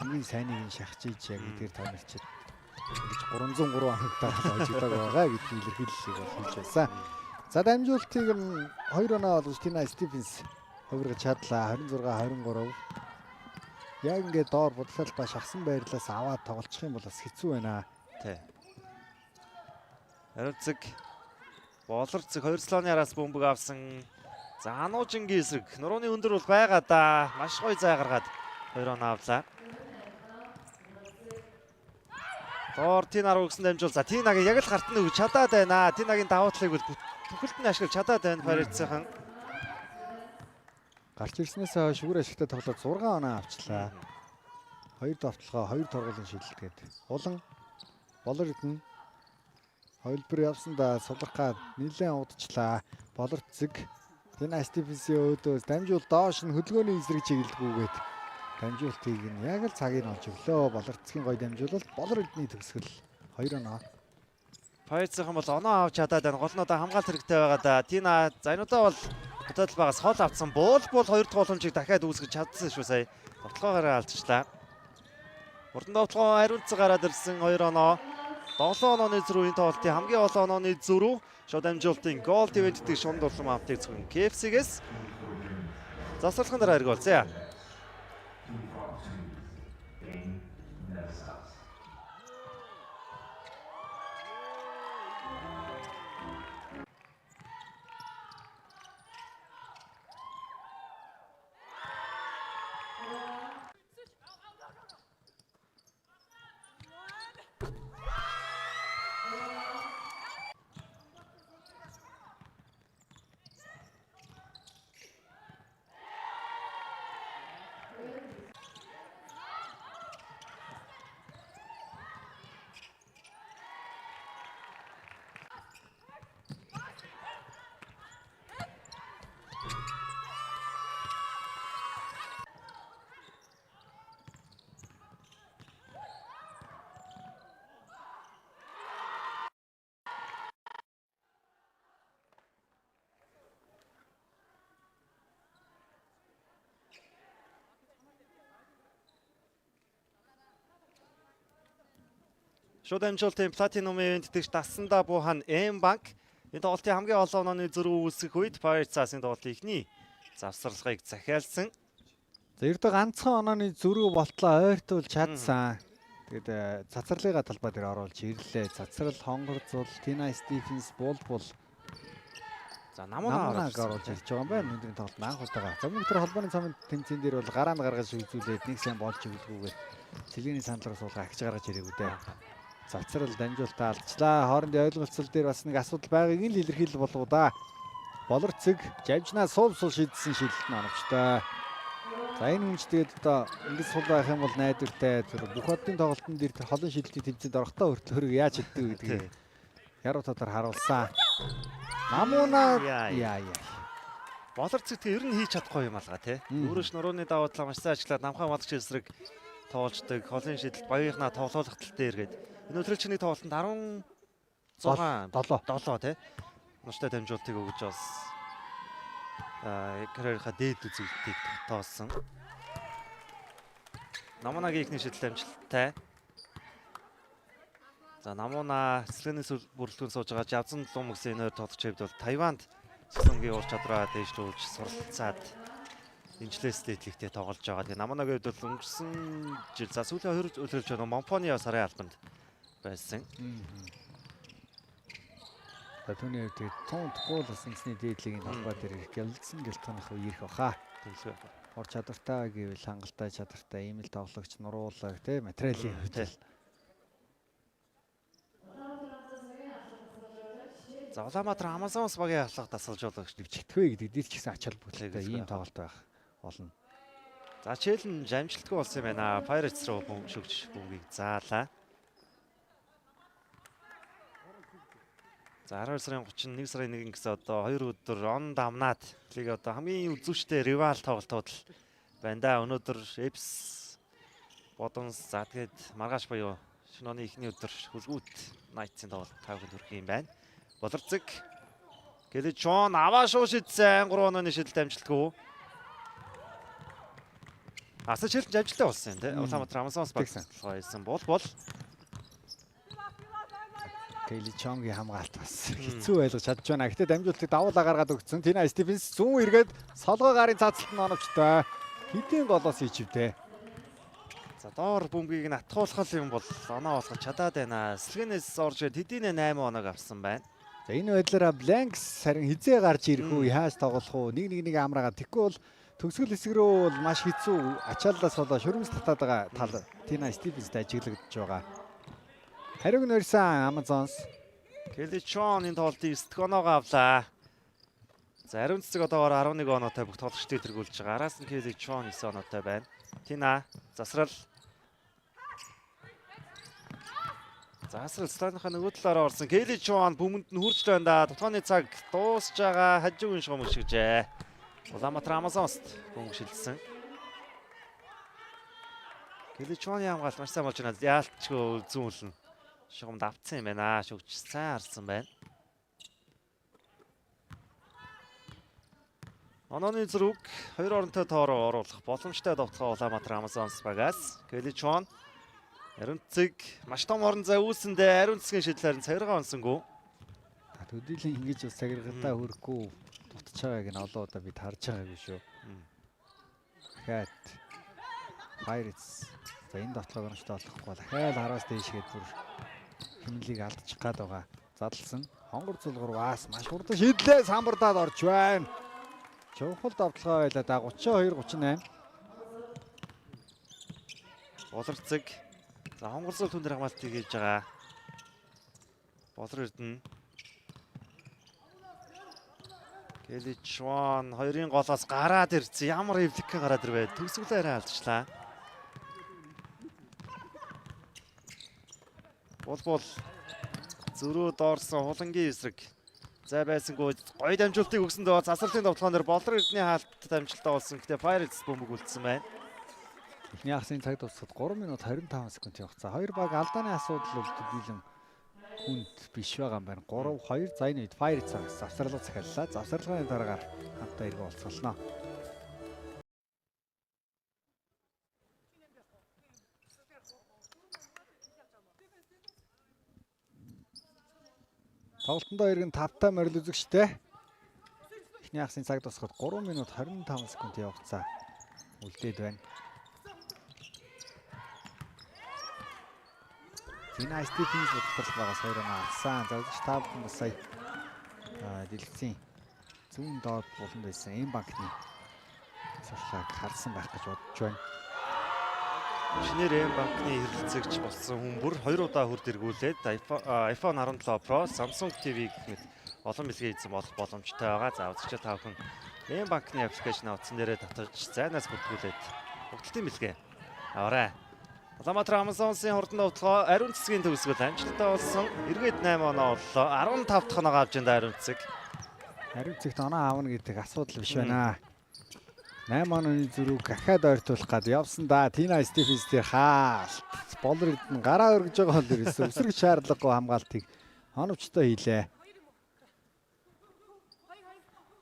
хамгийн сайныг нь шахаж ийж яг эдгээр та нар чи ингэж 303 оногтойгоо хожигдог байгаа гэдгийг илэрхийллийг бол хэлж байсан. За дамжуултыг нь 2 оноо олгож Тина Стивенс хувиргаж чадлаа. 26-23. Яг ингээд доор бодлол ба шахсан байрлалаас аваад тоглолцох юм бол бас хэцүү байна. Тий. Хариуцэг Болорцог хоёр слооны араас бөмбөг авсан. За Ануужингийн эсрэг нурууны өндөр бол байгаа да. Маш гоё зай гаргаад 2 оноо авлаа. Доор Тина руу өгсөн дамжуул. За Тинагийн яг л гарт нь өгч чадаад байна. Тинагийн давуу талыг бол бүхэлд нь ашиглаж чадаад байна Pirates-ийн. Гарч ирснээс хойш үр ашигтай тоглоод 6 оноо авчлаа. 2 довтлогоо, 2 торгуулийн шидэлт гээд. Улан Болор Эрдэнэ хувилбар явсандаа сулрахаа нэлээд удчлаа. Болор цэг Тина Стивенсийн өөдөөс дамжуул доош нь хөдөлгөөний эсрэг чиглэлгүйгээд дамжуултыг нь яг л цагийг олж өглөө. Болор цэгийн гоё дамжуулалт Болор Эрдэнийн төгсгөл 2 оноо. Pirates-ийн бол оноо авч чадаад байна. Гол нь одоо хамгаалт хэрэгтэй байгаа да. Тина за энэ удаа бол дотоод талбайгаас хол авцсан. Буул хоёр дахь боломжийг дахиад үүсгэж чадсан шүү сая. Довтлогоогоор алдчихлаа. Хурдан довтлогоо хариуцсан гараад ирсэн 2 оноо. 7 онооны зөрүү энэ тоглолтын хамгийн олон онооны зөрүү. Шууд дамжуултын гол ивэнтдэг шунд улам амтыг зөвхөн KFC-гээс засварлахын дараа хэрэг болцъя. Шууд амжилтын Platinum Event тэгш дасандаа буухан M Bank энэ тоглолтын хамгийн олон онооны зөрүү үүсгэх үед Pirates-аас энэ тоглолтын эхний завсарлагыг захиалсан. За ердөө ганцхан онооны зөрүү болтлоо ойртуулж чадсан. Тэгээд цацралыгаа талбай дээр оруулж ирлээ. Цацрал, Хонгор зул, Тина Стивенс, Бул. За Намунаа оруулж ирж байгаа юм байна. Өнөөдрийн тоглолт анх удаага. За мөн тэр холбооны цамын тэмцээн дээр бол гараанд гаргаж үзүүлээд нэг сайн болж өгөлгүйгээр цэлгээний санал руу суулгаа агч гаргаж ирээгүй дээ. Цацрал дамжуултаа алдчлаа. Хоорондын ойлголцол дээр бас нэг асуудал байгааг нь л илэрхийлэл болов да. Болор цэг жавжнаа сул шидсэн шидэлт нь оновчтой. За энэ хүнч тэгээд одоо ингэж сул байх юм бол найдвартай тэр бүх одын тоглолтын дээр тэр холон шидэлтийн тэмцээнд орохдоо хүртэл хөрөг яаж шиддэг гэдгийг яруу татар харуулсан. Намунаа яа. Болор цэг тэг ер нь хийж чадахгүй юм алга тий. Өөрөөс нурууны давуу талаа маш сайн ажиллаад намхан малагч эсрэг тоолждаг. Холын шидэлт багийнхнаа тоглоулах тал дээр гээд энэ өдрөлчний тоглолтод 16 7 тий. Нуштай дамжуултыг өгж бас карьерийнхаа дээд үзэгдэлтийг тогтоосон. Намунагийн эхний шидэлт амжилттай. За Намуна цэцлэгийн бүрэлдэхүүн сууж байгаа Жавзан Лум гэсэн энэ хоёр тоглогчийн хувьд бол Тайванд цэцлэнгийн ур чадвараа дээшлүүлж суралцаад энэчлээс дээдлэгтэй тоглож байгаа. Тэгээ Намунагийн хувьд бол өнгөрсөн жил за сүүлийн хоёр өдрөлж байгаа Момпоны сарын албанд байсан. За түүний хувьд тэгээд 100 гол бас үндэсний дээдлэгийн талбай дээр ирэх гэлдсэн гэлтгэнх үе ирэх баха. Тэглэв. Ур чадвартай гэвэл хангалттай чадвартай ийм л тоглогч нуруулаг тий материалын хувьд л. За Улаанбаатар Амазонс багийн халах дасгалжуулагч дэвжигдэхгүй гэдэг дээр ч гэсэн ач холбогдолтой ийм тоглолт байх болно. За челлендж амжилтгүй болсон юм байна. Pirates руу шүгж бөмбөгийг заалаа. За 12 сарын 31 сарын 1 гэсэн одоо 2 өдөр он дамнаад лиг одоо хамгийн үзүүштэй ривал тоглолтууд л байна да. Өнөөдөр Эпс Бодонс за тэгээд маргааш буюу шинэ оны эхний өдөр Хүлгүүт Knights-ийн тоглолт 5-нд хүрэх юм байна. Болорцэг Гэлжон аваа шуу шидсэн 3 онооны шидэлт амжилтгүй. Аса челлендж амжилттай болсон юм тий. Улаанбаатар Амазонс баг байсан бол Кейли Чонгийн хамгаалт бас хэцүү байлгаж чадж байна. Гэтэ дамжуултыг давуулаа гаргаад өгсөн. Тина Стивенс зүүн эргээд солгой гарын цаацалт нь оновчтой. Хэдийн голоос ичвдээ. За доор бөмбөгийг нь атгуулах юм бол оноо болгож чадаад байна. Сэлгэнээс орж ирээд хэдийнэ 8 оноог авсан байна. За энэ байдлаараа Blanks харин хизээ гарч ирэх үү, яаж тоглох уу? 1-1-1 амраагаа тэгэхгүй бол төгсгөл хэсэг рүү бол маш хэцүү ачааллаас болоо шүрмэс татаад байгаа тал Тина Стивенсд ажиглагдж байгаа. Хариуг нь өрсөн Amazons. Келли Чон энэ тоглолтын 9 дэх оноогоо авлаа. За, Ариун цэцэг одоогоор 11 оноотой бүх тоглогчдыг тэргүүлж байгаа. Араас нь Келли Чон 9 оноотой байна. Тина засрал. Засрал стадионынхаа нөгөө талаараа орсон. Келли Чон бөмбөнд нь хүрч байна да. Тотгооны цаг дуусж байгаа. Хажуугийн шугам өшгөжээ. Улаанбаатар Амазонст бөмбөг шилжсэн. Келли Чоны хамгаалт маш сайн болж байна. Яалтчгүй зүүн үлнэ. Шугамд автсан юм байна. Шүгч сайн харсан байна. Онооны зөрүүг 2 оронтой тоороо оруулах боломжтой довтлогоо Улаанбаатар Амазонс багаас. Келли Чон, Ариун цэг маш том орон зай үүсэндээ Ариун цэгийн шийдлээр нь цагиргаа онсонгүй. Төдийлөн ингэж бас цагиргалтаа хөрөхгүй дутж байгааг нь олон удаа бид харж байгаагүй шүү. Дахиад Pirates за энэ довтлогоо оромжтой болохгүй дахиад хараас дээшгээд бүр хэмнэлийг алдчих гад байгаа. Задлсан. Хонгор зулгуур бас маш хурдан шийдлээ самбардаад орж байна. Чухал довтлогоо байлаа да, 32 38. Болор цэг. За, хонгор зул түн дээр хамгаалтыг хийж байгаа. Болор Эрдэнэ. Келли Чуан хоёрын голоос гараад ирсэн. Ямар эвлэгхэн гараад ирвэ. Төгсгөлөө арай алдчихлаа. Бол зөрүүд орсон хулангийн эсрэг. Зай байсангүй гоё дамжуултыг өгсөн дөө засварлын довтлогон дээр Болор Эрдэнийн хаалтад амжилттай болсон. Гэтэ Pirates бөмбөг үлдсэн байна. Эхний хагасны цаг дуусахад 3 минут 25 секундын хугацаа. Хоёр баг алдааны асуудал бол төдийлөн хүнд биш байгаа юм байна. 3-2, за энэ үед Pirates-аас завсарлага захиаллаа. Завсарлагын дараагаар хамтаа эргэн уулзгална. Тоглолтондоо иргэн 5-тай морил үзэгчтэй. Эхний хагасны цаг дуусахад 3 минут 25 секундын хугацаа үлдээд байна. Зина Стивенс бодлол байгаас 2 оноо авсан. За, үзэгч та бүхэн бас сая дэлгэцийн зүүн доод буланд байсан энэ банкны сурлагыг харсан байх гэж бодож байна. Шинээр М банкны хэрэглэгч болсон хүн бүр 2 удаа хүрд эргүүлээд iPhone 17 Pro, Samsung TV гэх мэт олон бэлгээ эзэн болох боломжтой байгаа. За, үзэгчид та бүхэн М банкны аппликейшн утсан дээрээ татаж зайнаас бүртгүүлээд хөгжилтийн бэлгээ аваарай. Улаанбаатар Амазонсын хурдан довтлогоо Ариун цэцгийн төгсгөл амжилттай болсон. Эргээд 8 оноо боллоо. 15 дахь оноогоо авч энэ Ариун цэцэг. Ариун цэгт оноо авна гэдэг асуудал биш байна. 8 онооны зөрүүг дахиад ойртуулах гад явсан да. Тина Стивенс дээр хаалт. Болор Эрдэнэ гараа өргөж байгаа бол ерөөсөө өсрөх шаардлагагүй хамгаалтыг оновчтой хийлээ.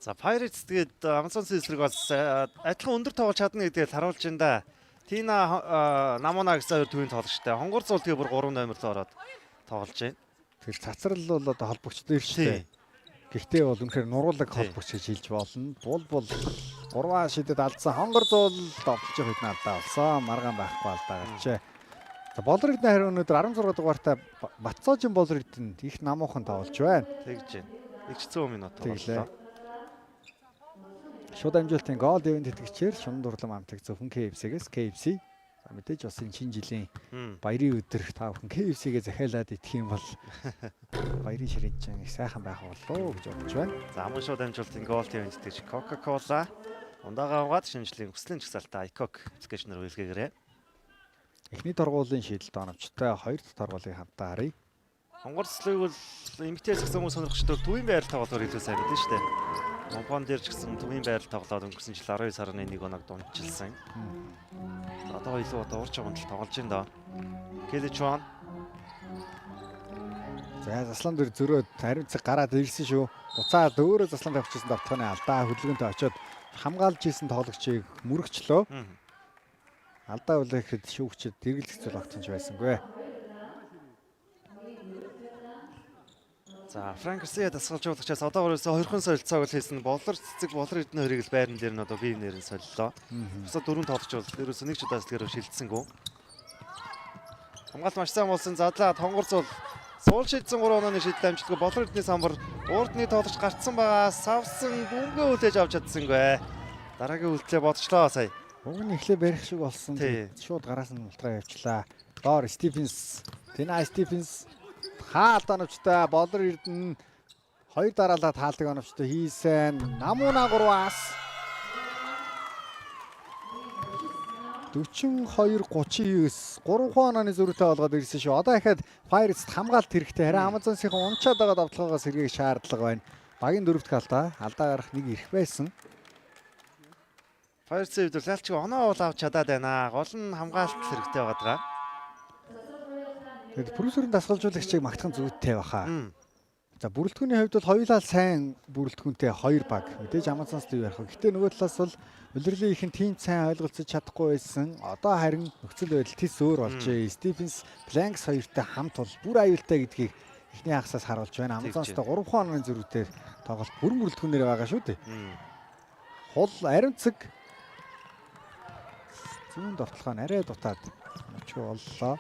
За, Pirates тэгээд Amazon-сын эсрэг бас адилхан өндөр тоглож чадна гэдгийг харуулж байна да. Тина Намуна гэсэн хоёр төвийн тоглогчтой. Хонгор зул тэгээ бүр 3 номер руу ороод тоглож байна. Тэгэхээр цацрал бол одоо холбогчтой шүү дээ. Гэхдээ бол үнэхээр нуруулаг холбогч гэж хэлж болно. Бул 3 шидэд алдсан. Хонгор зуул довтолж явах үед нь алдаа болсон. Маргаан байхгүй алдаа гарчээ. За, Болор Эрдэнэ харин өнөөдөр 16 дугаартай Батцоожин Болор Эрдэнэ их намуухан тоглож байна. Тэгж байна. Их ч 100 минут Тэглээ. тоглолоо. Шууд амжилтын гол ивент тэтгэгчээр шунан дурлам амтаг зөвхөн KFC-гээс KFC. За, мэдээж бас энэ шинэ жилийн баярын өдөр та бүхэн KFC-гээ захиалаад идэх юм бол баярын ширээч их сайхан байх болов уу гэж бодож байна. За, мөн шууд амжилтын гол ивент тэтгэгч Coca-Cola ундаага угаад шинэ жилийн хүслийн жагсаалтаа iCoke аппликейшнээр үйлгээгээрэй. Эхний торгуулийн шийдэлд оновчтой хоёр дахь торгуулийг хамтаа харъя. Хонгорцлыг бол эмгтээс гэсэн хүмүүс сонирхчдод төвийн байрал тоглохоор илүү сайн мэдэн штэ. Монпон дээр ч гэсэн төвийн байрал тоглоод өнгөрсөн жил 19.1 оног дунчилсан. Одоо илүү одоо урч явган тоглож байна доо. Келли Чон. За, заслан дээр зөрөөд хариу цэг гараад ирсэн шүү. Буцаад өөрөө заслан тавьчихсан давтахны алдаа хөдөлгөөнтэй очиод хамгаалж исэн тоглогчийг мөрөгчлөө. Алдаа үлээхэд шүүгчид дэргэлзэх зүйл огтхон ч байсангүй. За, Франк Гарсиа дасгалжуулагчаас одоо ерөөсөө хоёрхан солилцоог л хийсэн. Болор цэцэг, Болор Эрдэнэ хоёрыг л байран дээр нь одоо бие биенээр нь солилоо. Бусад дөрвөн тоглогч бол ерөөсөө нэг ч удаа сэтгэрөө шилжсэнгүй. Хамгаалт маш сайн болсон. Задлаа тонгор зул суул шидсэн 3 онооны шийдэл амжилтгүй. Болор Эрдэнэ самбар урдны тоглогч гарцсан байгаа. Савсан бөмбөгөө хүлээж авч чадсангүй. Дараагийн үйлдэлээ бодчлоо сая. Уг нь эхлээ барих шиг болсон. Шууд гараас нь мултраа явчлаа. Доор Стивенс. Тина Стивенс хаалт оновчтой Болор Эрдэнэ Хоёр дараалал таалдаг оновчтой хийсэн. Намуна 3-аас 42-39 3 онооны зөрүүтэй болгоод ирсэн шүү. Одоо ахаад Pirates хамгаалт хэрэгтэй. Харин Amazons-ийн унчаад байгаа давталгаагаас сэргээх шаардлага байна. Багийн дөрөв дэх алдаа. Алдаа гарах нэг эрх байсан. Pirates-ийн хувьд бол ялчгүй оноо бол авч чадаад байна. Гол нь хамгаалт хэрэгтэй байгаа даа. Тэгэд Брюсерийн дасгалжуулагчийг магтах зүйтэй баха. За бүрэлдэхүүний хувьд бол хоёулаа сайн бүрэлдэхүүнтэй хоёр баг. Мэдээж Amazons юу ярих вэ? Гэтэ нөгөө талаас бол улирлын ихэн тийм сайн ойлголцож чадахгүй байсан. Одоо харин нөхцөл байдал тис өөр болжээ. Стивенс, Blanks хоёртой хамт бол бүр аюултай гэдгийг эхний хагасаас харуулж байна. Amazons-тай 3 онооны зөрүүтэй тоглолт бүрэн бүрэлдэхүүнээр байгаа шүү дээ. Хул аримцэг зүүн довтлогоо нь арай дутаад өчгөө боллоо.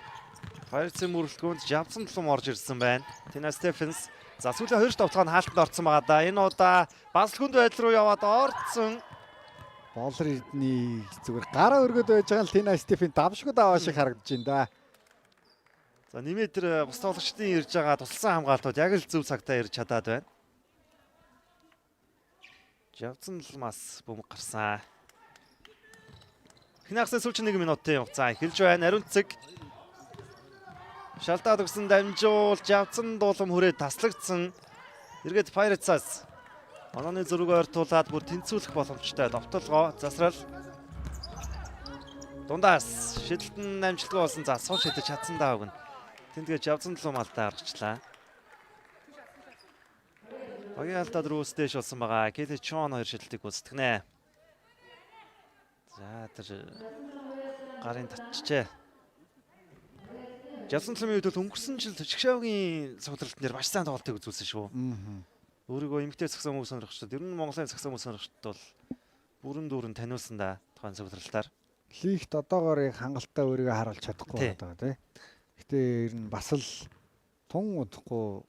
Pirates-ийн бүрэлдэхүүнд Жавсан тулам орж ирсэн байна. Тина Стефенс за сүүлийн хоёр довтлогоо нь хаалтанд орсон байгаа да. Энэ удаа бас хүнд байдал руу яваад орцсон. Болор Эрдний зүгээр гараа өргөд байж байгаа л Тина Стефен давшгүй даваа шиг харагдаж байна да. За нэмээд тэр бус тоглогчдын ирж байгаа тусалсан хамгаалтууд яг л зөв цагтаа ирж чадаад байна. Жавсан тулмаас бөмбөг гарсан. Эхний хагасны сүүлчийн 1 минутын хугацаа эхэлж байна. Ариун цэг шалтаад өгсөн дамжуул Жавсан дуулам хүрээд таслагдсан. Эргээд Pirates-аас онооны зөрүүг ойртуулад бүр тэнцвүүлэх боломжтой довтолгоо засрал. Дундаас шидэлт нь амжилтгүй болсон. За суу шидэж чадсан даа өгнө. Тэндгээ Жавсан дулам алдаа гаргачлаа. Багийн алдаа дөрвөөс дээш болсон байгаа. Келли Чон хоёр шидэлтийг гүйцэтгэнэ. За тэр гарын татчихжээ. Жавсан тулмын үед бол өнгөрсөн жил Чигшавгийн цугларалтан дээр маш сайн тоглолтыг үзүүлсэн шүү. Өөрийгөө эмэгтэй сагсан хүмүүс сонирхчдод, ер нь Монголын сагсан хүмүүс сонирхчдод бол бүрэн дүүрэн таниулсан да тухайн цугларалтаар. Лигт одоогоор яг хангалттай өөрийгөө харуулж чадахгүй байгаа тий. Гэтэ ер нь бас л тун удахгүй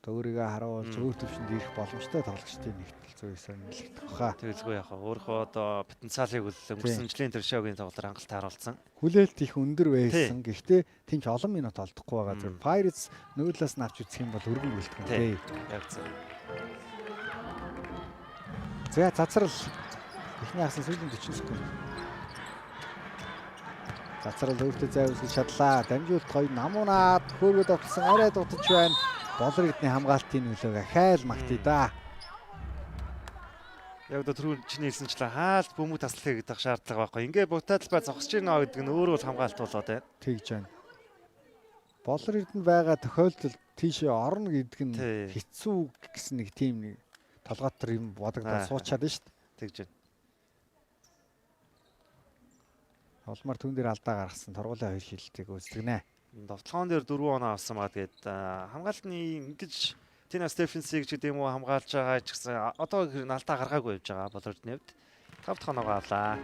өөрийгөө харуулж өөр төвшөнд ирэх боломжтой тоглогчдын нэгтэл зүйсээр нэлэгдэх баха. Тэгэлгүй яах вэ? Өөрийнхөө одоо потенциалыг үл өнгөрсөн жилийн Тершогийн тоглолтоор хангалттай харуулсан. Хүлээлт их өндөр байсан. Гэхдээ тийм ч олон минут олдохгүй байгаа. Зөв Pirates нөгөө талаас нь авч үзэх юм бол өргөн бүлтгэн тий. Яг зөв. За цацрал эхний хагас сүүлийн 40 секунд. Цацрал өөртөө зай үүсгэж чадлаа. Дамжуулалт гоё намунаад хөөргөд автсан арай дутаж байна. Болор Эрдний хамгаалтын нөлөөг ахаал магтъя да. Яг одоо түрүү чиний хэлсэнчлэн хаалт бөмбөг таслахыг гэдэг шаардлага байхгүй. Ингээ бутаа талбай зогсож байна гэдэг нь өөрөө бол хамгаалт болоод байна. Тэгж байна. Болор Эрдэнэ байгаа тохиолдолд тийшээ орно гэдэг нь хэцүү гэсэн нэг тийм нэг толгоотор юм бодогдоод суучаад байна шүү дээ. Тэгж байна. Улмаар түн дээр алдаа гаргасан торгуулийн хоёр шилтийг үүсгэнэ. Довтлогоон дээр 4 оноо авсан байгаа. Тэгээд хамгаалтны ингэж Тина Стефенсийг ч гэдэг юм уу хамгаалж байгаа ч гэсэн одоо алдаа гаргаагүй явж байгаа Болор Эрдэнэ хувьд. 5 дахь оноогоо авлаа.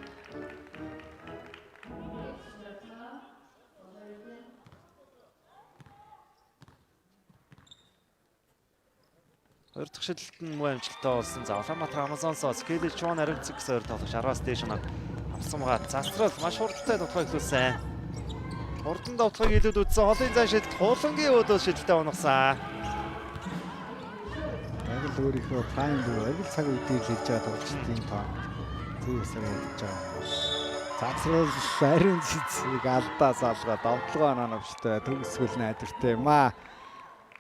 Хоёр дахь шидэлт нь муу амжилттай болсон. За Улаанбаатар Amazons-оос Келли Чон Ариунцэг гэсэн хоёр тоглогч 10-аас дээш оноо авсан байгаа. Засрал маш хурдтай довтлогоо эхлүүлсэн. Хурдан довтлогыг илүүд үзсэн. Холын зай шидэлт хуулангийн өөдөөс шидэлтээ унагсан. Яг л өөрийнхөө прайм буюу яг л цаг үедээ л хийж байгаа тоглогчдын тоонд зүй ёсоор ядаж байгаа. Засрал ариун цэцгийг алдаа салгаа довтлогоо оноовчтой төгсгөл найдвартай юм аа.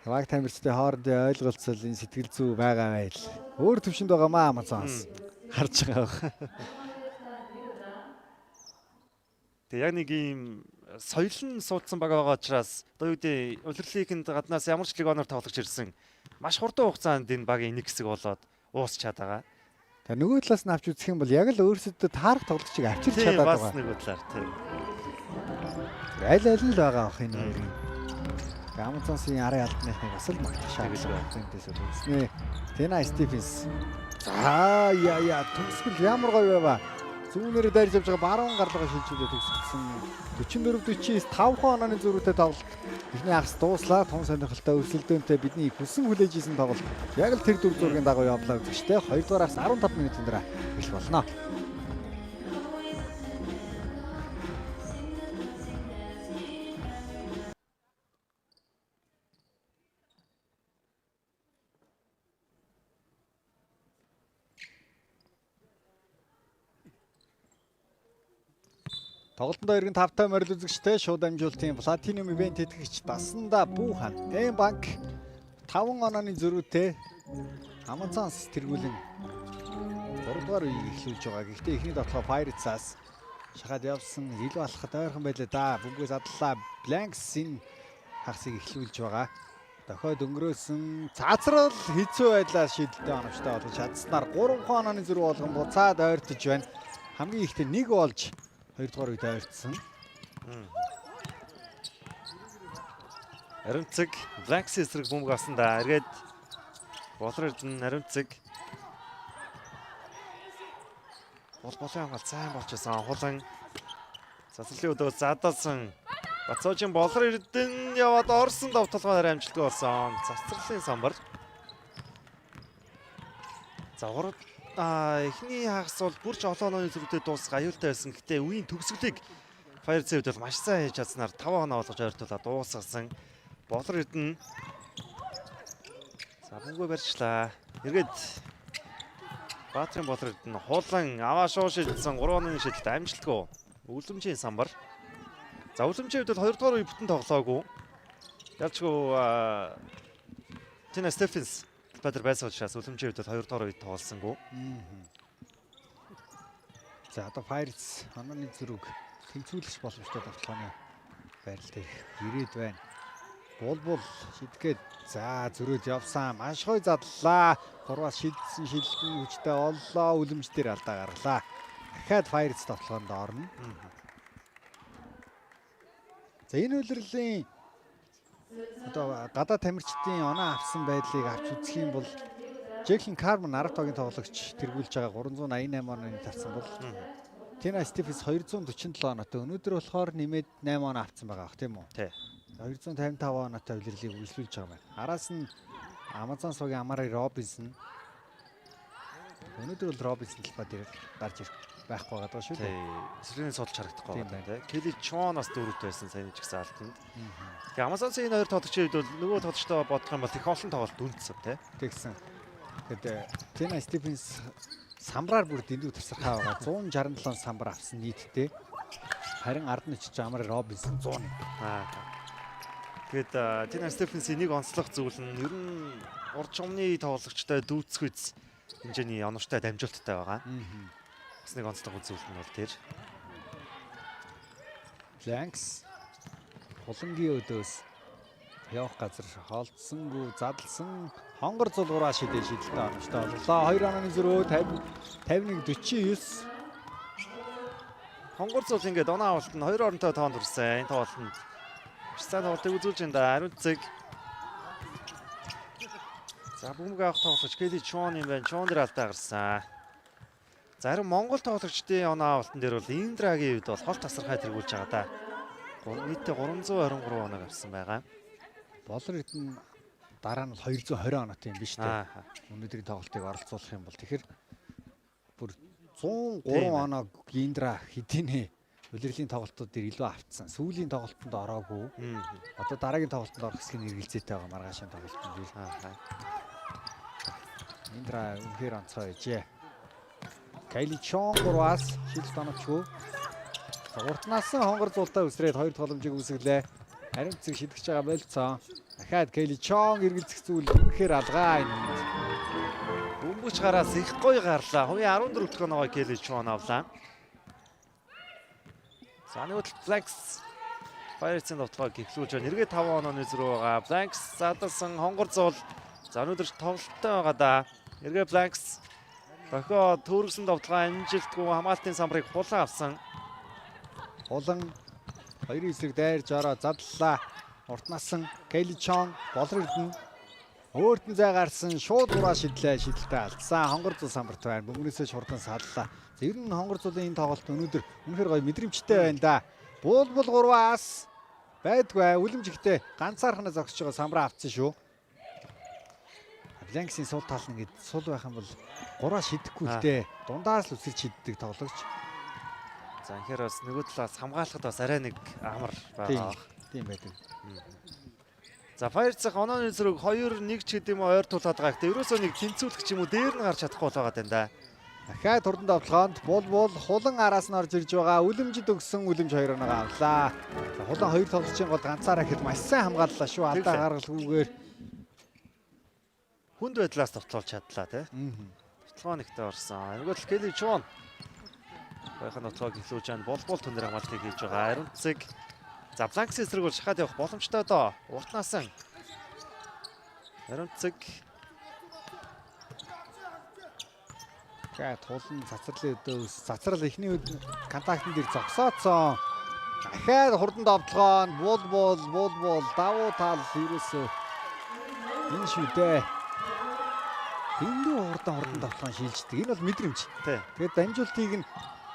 Баг тамирчдын хоорондын ойлголцол энэ сэтгэл зүй байгаа байл. Өөр төвшөнд байгаа маа Amazons харж байгаа. Тэг яг нэг ийм соёл нь суудсан баг байгаа учраас одоо юу гэдэг улирлынхэнд гаднаас ямар ч легионоор тоглож ирсэн. Маш хурдан хугацаанд энэ багийн нэг хэсэг болоод уусчаад байгаа. Тэгээ нөгөө талаас нь авч үзэх юм бол яг л өөрсөдөө таарах тоглогчийг авчирч чадаад байгаа. Бас нөгөө талаар тийм. Аль аль нь л байгаа бах энэ хоёрын. Amazons-ын арын албаныхныг бас л магтах шаардлага эндээс бол үүснэ. Тена Стивенс. За яа төгсгөл ямар гоё байва. Зүүнээрээ дайрж явж байгаа баруун гарлага шилжүүлээ төгсгөлсөн. 44-49 5 онооны зөрүүтэй тоглолт. Эхний хагас дууслаа. Тун сонирхолтой өрсөлдөөнтэй бидний хүсэн хүлээж исэн тоглолт. Яг л тэр дүр зургийн дагуу явлаа үзэгчтэй. 2 дугаар хагас 15 минутын дараа эхлэх болно. Тоглолтонд иргэн тавтай морил үзэгчтэй шууд дамжуултын Platinum Event тэтгэгч Дасанда Бүүхан М банк 5 онооны зөрүүтэй Amazon-с тэргүүлэн 3 дугаар үеийг эхлүүлж байгаа. Гэхдээ эхний тоглолт Pirates-аас шахаад явсан, илүү алхахад ойрхон байлаа да. Бөмбөгөө задлаа. Blanks энэ хагасыг эхлүүлж байгаа. Дохиод өнгөрөөсөн цаазрал хэцүү байдлаар шийдэлтэй оновчтой болгож чадсанаар 3 онооны зөрүү болгон буцаад ойртож байна. Хамгийн ихтэй нэг болж 2 дугаар үед ойртсон. Аримцэг Blanks эсрэг бөмбөг авсан да. Эргээд Болор Эрдэнэ Аримцэг бол болын хамгаалт сайн болчихсон. Хулан цацлын өдөө задаасан. Бацоожин Болор Эрдэнэ яваад орсон давталгаа арай амжилтгүй болсон. Цацралын самбар. За эхний хагас бол бүрч олон онооны зөрүүтэй дуусах аюултай байсан. Гэтэ үеийн төгсгөлийг Fire-ийн хувьд бол маш сайн хийж чадсанаар 5 оноо болгож ойртуулаад дуусгасан. Болор Эрдэнэ. За бөмбөгөө барьчлаа. Эргээд Баатрын Болор Эрдэнэ хулан аваа шуу шидсэн 3 онооны шидэлт амжилтгүй. Үлэмжийн самбар. За үлэмжийн хувьд бол 2 дугаар үе бүтэн тоглоогүй. Ялчгүй Тина Стефенс талбай дээр байсан учраас үлэмжийн хувьд бол 2 дугаар үед тоглосонгүй. За одоо Pirates онооны зөрүүг тэнцвүүлэх боломжтой тоглооны байрал дээр ирээд байна. Булбул шидгээд за зөрөөд явсан. Маш гоё задлаа. 3-аас шидсэн шилдэн хүчтэй оллоо. Үлэмж дээр алдаа гаргалаа. Дахиад Pirates тоглоонд орно. За энэ улирлын одоо гадаад тамирчдын оноо авсан байдлыг авч үзэх юм бол Джеклин Карман 10 тогийн тоглогч тэргүүлж байгаа 388 онооны тавьсан бол Тина Стефенс 247 оноотой. Өнөөдөр болохоор нэмээд 8 оноо авсан байгаа бах тийм үү? Тий. 255 оноотой улирлыг үргэлжлүүлж байгаа юм байна. Араас нь Amazon суугийн Амари Робинсон. Өнөөдөр бол Робинсон талбай дээр гарч ирэх байхгүй байгаа даа шүү Тий. дээ. Эсрэгийн судалж харагдахгүй Тийм байгаа байна. тий. Келли Чон бас дөрөвт байсан сайн ч гэсэн алданд. Тэгээ Amazon-ын энэ хоёр тоглогчийн хувьд бол нөгөө тоглогчтой бодох юм бол их олон тоглолт үнэлсэн тий. Тэгсэн. Тэгэд Тина Стефенс самбраар бүр дэндүү тасархаа байгаа. 167 самбар авсан нийтдээ. Харин ард нь очиж Амари Робинсон 101. Аа. Тэгээд Тина Стефенсийн нэг онцлог зүйл нь ер нь урд чумны тоглогчтой дүүцэхүйц хэмжээний оновчтой дамжуулттай байгаа. Бас нэг онцлог үзүүлэлт нь бол тэр. Blanks хулангийн өдөөс явах газар холдсонгүй задлсан хонгор зулгураа шидэ шидэлтэй оновчтой боллоо. 2 онооны зөрүү 50 51 49. Хонгор зул ингээд оноо авалт нь 2 оронтой тоонд хүрсэн. Энэ тоглолтод маш сайн тоглолтыг үзүүлж байна да. Ариун цэг. За бөмбөг авах тоглогч Келли Чон юм байна. Чон дээр алдаа гарсан. За харин Монгол тоглогчдын оноо авалтан дээр бол Индрагийн хувьд бол хол тасархай тэргүүлж байгаа да. Нийтдээ 323 оног авсан байгаа. Болор Эрдэнэ дараа нь бол 220 оноотой юм биш үү? Аа. Өнөөдрийн тоглолтыг оролцуулах юм бол тэгэхээр бүр 103 Тийм ээ. оноо Индра хэдийнэ улирлын тоглолтууд дээр илүү автсан. Сүүлийн тоглолтод ороогүй. Одоо дараагийн тоглолтод орох хэсгийн эргэлзээтэй байгаа маргаашийн тоглолтод дээр. Аа. Индра үнэхээр онцгой байжээ. Кайли Чон 3-аас шилжилт оновчгүй. За уртнаас нь хонгор зултаа үсрээд хоёр тогломжийг үүсгэлээ. Ариун цэг шидэгч байгаа болцсон. Дахиад Кайли Чон эргэлзэх зүйл үнэхээр алгаа энэ хүнд. Бөмбөгч гараас их гоё гарлаа. Хувийн 14 дахь оноогоо Келли Чон авлаа. За нэг үл Blanks Pirates-ийн довтлогыг эхлүүлж байна. Эргээ 5 онооны зөрүү байгаа. Blanks задарсан хонгор зуул. За өнөөдөр тоглолттой байгаа да. Эргээ Blanks дохио төрөгсөн довтлогоо амжилтгүй хамгаалтын самбарыг хулан авсан. Хулан хоёрын эсрэг дайрж ороо задлаа. Уртнаас нь Кайли Чон Болор Эрдэнэ өөрт нь зай гарсан шууд ураа шидлээ шидэлтэй алдсан. Хонгор зул самбарт байна. Бөмбөрөөсөө шурдан саллаа. За ер нь хонгор зулын энэ тоглолт өнөөдөр үнэхээр гоё мэдрэмжтэй байна да. Буул бул 3-аас байдгүй. Үлэмж ихтэй ганцаархнаа зогсож байгаа самбараа авцсан шүү. Бланксийн сул тал нь ингээд сул байх юм бол 3-аа шидэхгүй л дээ. Дундаас л үсэрч шиддэг тоглогч. За анхээр бас нөгөө талаас хамгаалахад бас арай нэг амар Тийм. байгаа. Тийм байдаг. За Pirates-ийн онооны зөрүүг 2-1 ч гэдэм үү ойр тулаад байгаа. Гэтэ ерөөсөө нэг тэнцвүүлэх ч юм уу дээр нь гарч чадахгүй л байгаа даа да. Дахиад хурдан довтлогоонд Бул Хулан араас нь орж ирж байгаа. Үлэмжид өгсөн үлэмж 2 оноогоо авлаа. За Хулан хоёр тоглогчийн гол ганцаараа ихэд маш сайн хамгааллаа шүү. Алдаа гаргалгүйгээр Хүнд байдлаас товтлуулж чадлаа тий. Товтлогоо нэгтээ орсон. Нөгөө тал Келли Чон. Баяхан товтлогоог эхлүүлж байна. Бул түнэр хамгаалтыг хийж байгаа. Ариунцэг. За Бланкс эсрэг бол шахаад явах боломжтой доо. Уртнаас нь. Ариунцэг. Дахиад Хулан цацралын өдөөс цацрал эхний өд контактн дээр зогсооцсон. Дахиад хурдан довтлогоо нь Бул давуу тал ерөөсөө энэ шүү дээ. Дэндүү хурдан довтлогоо шилждэг. Энэ бол мэдрэмж. Тэгээд дамжуултыг нь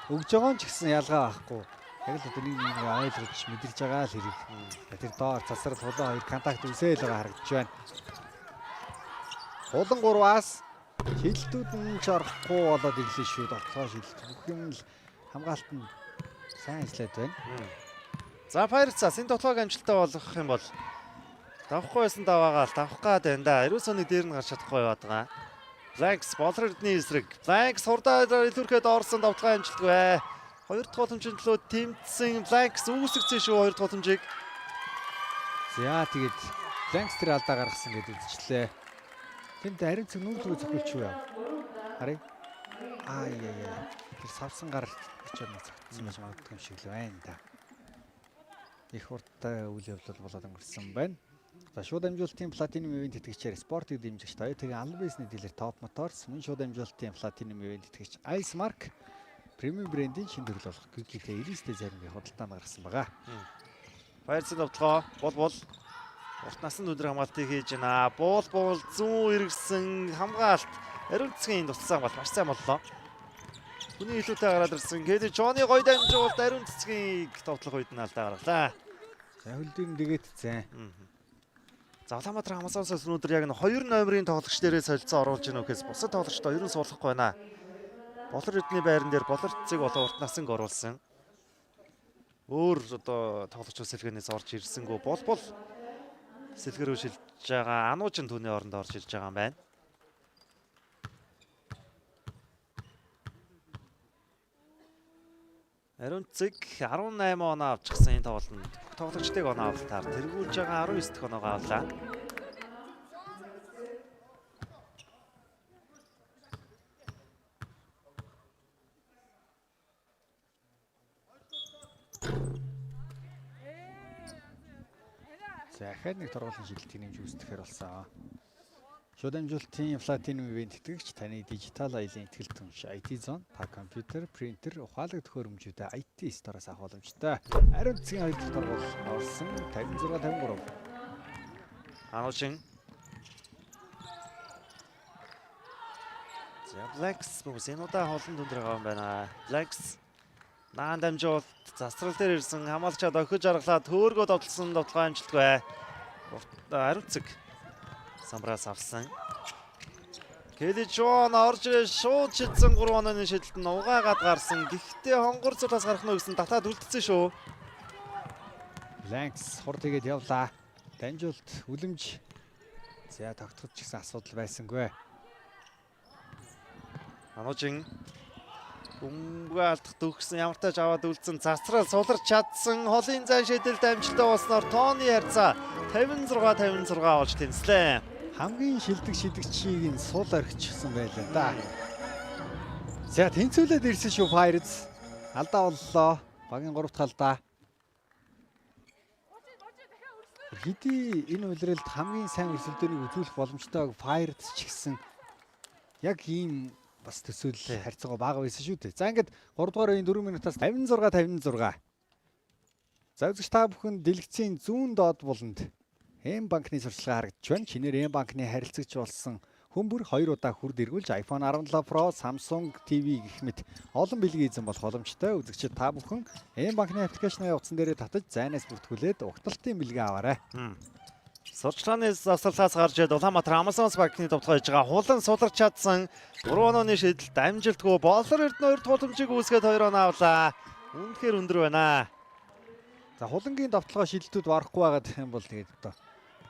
өгж байгаа нь ч гэсэн ялгаа байхгүй. Яг л одоо нэг нэг ойлгож мэдэрч байгаа л хэрэг. Тэр доор цацрал Хулан хоёр контакт үсээл байгаа харагдаж байна. Хулан 3-аас шилэлтүүд нь ч орохгүй болоод ирлээ шүү. Довтлогоо шилэлт. Бүх юм л хамгаалт нь сайн ажиллаад байна. За Pirates-аас энэ тоглоог амжилттай болгох юм бол давхгүй байсан даваагаал давах гад байна да. Ариун дээр нь гарч чадахгүй яваад байгаа. Blanks Болор Эрдэнэ эсрэг. Blanks хурдаа илүүрхэд орсон довтлогоо амжилтгүй. Хоёр дахь боломжийн төлөө тэмцсэн Blanks үүсгэсэн шүү хоёр дахь боломжийг. За тэгээд Blanks тэр алдаа гаргасан гэдээ үзчихлээ. Тэнд ариун цэг нүүр рүү зөхөлч юу яа. Харъя. Аа яа. Тэр савсан гар очоод цогцсон байж магадгүй юм шиг л байна да. Их хурдтай үйл явдал болоод өнгөрсөн байна. За шууд дамжуулалтын Platinum Event тэтгэгчээр спортыг дэмжигч Toyota-гийн албан бизнесний дилер Top Motors, мөн шууд дамжуулалтын Platinum Event тэтгэгч Ice Mark премиум брендийн шинэ төрөл болох Google-тэй 99 заримгийн худалдаанд гаргасан байгаа. Pirates-ийн довтлогоо Бул урт насан өндөр хамгаалтыг хийж байна. Бул зүүн эргэсэн хамгаалт. Ариун цэгийн тусалсан хамгаалт маш сайн боллоо. Хүний илүүтэй гараад ирсэн. Келли Джоны гоё дамжуулалт ариун цэцгийг довтлох үед нь алдаа гаргалаа. За хөлдөрн дэгэт зэн. За Улаанбаатар Амазонсоос өнөөдөр яг нь 2 номерын тоглогч дээрээ солилцоо оруулж ийн үхээс бусад тоглогчдоо ерөн суулгахгүй байна. Болор Эрдэнэ байран дээр Болор цэцэг болон урт насанг оруулсан. Өөр одоо тоглогч сэлгэнээс орж ирсэнгүү. Бул сэлгэр рүү шилжиж байгаа. Ануучин түүний оронд орж ирж байгаа юм байна. Ариун цэг 18 оноо авчихсан энэ тоглолтод тоглогчдыг оноо авалтаар тэргүүлж байгаа 19 дахь оноогоо авлаа. За дахиад нэг торгуулийн шилжилтийг нэмж үүсгэхээр болсон. Шууд дамжуулалтын Platinum Event тэтгэгч таны дижитал аялын ихтгэл түнш IT Zone та компьютер, принтер, ухаалаг төхөөрөмжүүдэд IT Store-оос авах боломжтой. Ариун цэгийн хоёр дахь торгуул орсон 56-53. Ануучин. За Blacks бүгс энэ удаа холон дүндэр байгаа юм байна. Blacks наан дамжуулалт засрал дээр ирсэн хамгаалчаад охиж аргалаа төөргөө довтлсон довтлогоо амжилтгүй. Ариун цэг самбраас авсан. Келли Джон орж ирээ шууд шидсэн 3 онооны шидэлт нь угаагаад гарсан. Гэхдээ хонгор цулаас гарах нь гэсэн татаад үлдсэн шүү. Blanks хурд хийгээд явлаа. Дамжуулалт үлэмж. За тогтоход ч гэсэн асуудал байсангүй. Ануучин бөмбөгөө алдах дөхсөн ямартай ч аваад үлдсэн цацрал суларч чадсан холын зайн шийдэлд амжилттай болсноор тооны харьцаа 56-56 болж тэнцлээ. Хамгийн шилдэг шидэгчийг нь сул орхичихсан байлаа да. За тэнцвүүлээд ирсэн шүү Pirates. Алдаа боллоо. Багийн 3 дахь алдаа. Хэдий энэ улиралд хамгийн сайн өрсөлдөөнийг үзүүлэх боломжтой Pirates ч гэсэн яг ийм бас төсөөлөл харьцангуй бага байсан шүү дээ. За ингээд 3 дугаар үеийн 4 минутаас 56-56. За үзэгч та бүхэн дэлгэцийн зүүн доод буланд М банкны сурчлагаа харагдаж байна. Шинээр М банкны харилцагч болсон хүн бүр 2 удаа хүрд эргүүлж iPhone 17 Pro, Samsung TV гэх мэт олон бэлгийн эзэн болох боломжтой. Үзэгчид та бүхэн М банкны аппликейшнээ утсан дээрээ татаж зайнаас бүртгүүлээд угталтын бэлгээ аваарай. Сурчлагын завсарлаас гарч ирээд Улаанбаатар Амазонс банкны товтлогоо хийж байгаа. Хулан суларч чадсан 3 онооны шийдэлт амжилтгүй. Болор Эрдэнэ 2 дахь боломжийг үүсгээд 2 оноо авлаа. Үнэхээр өндөр байна. За хулангийн довтлогоо шийдэлтүүд орохгүй байгаад юм бол тэгээд одоо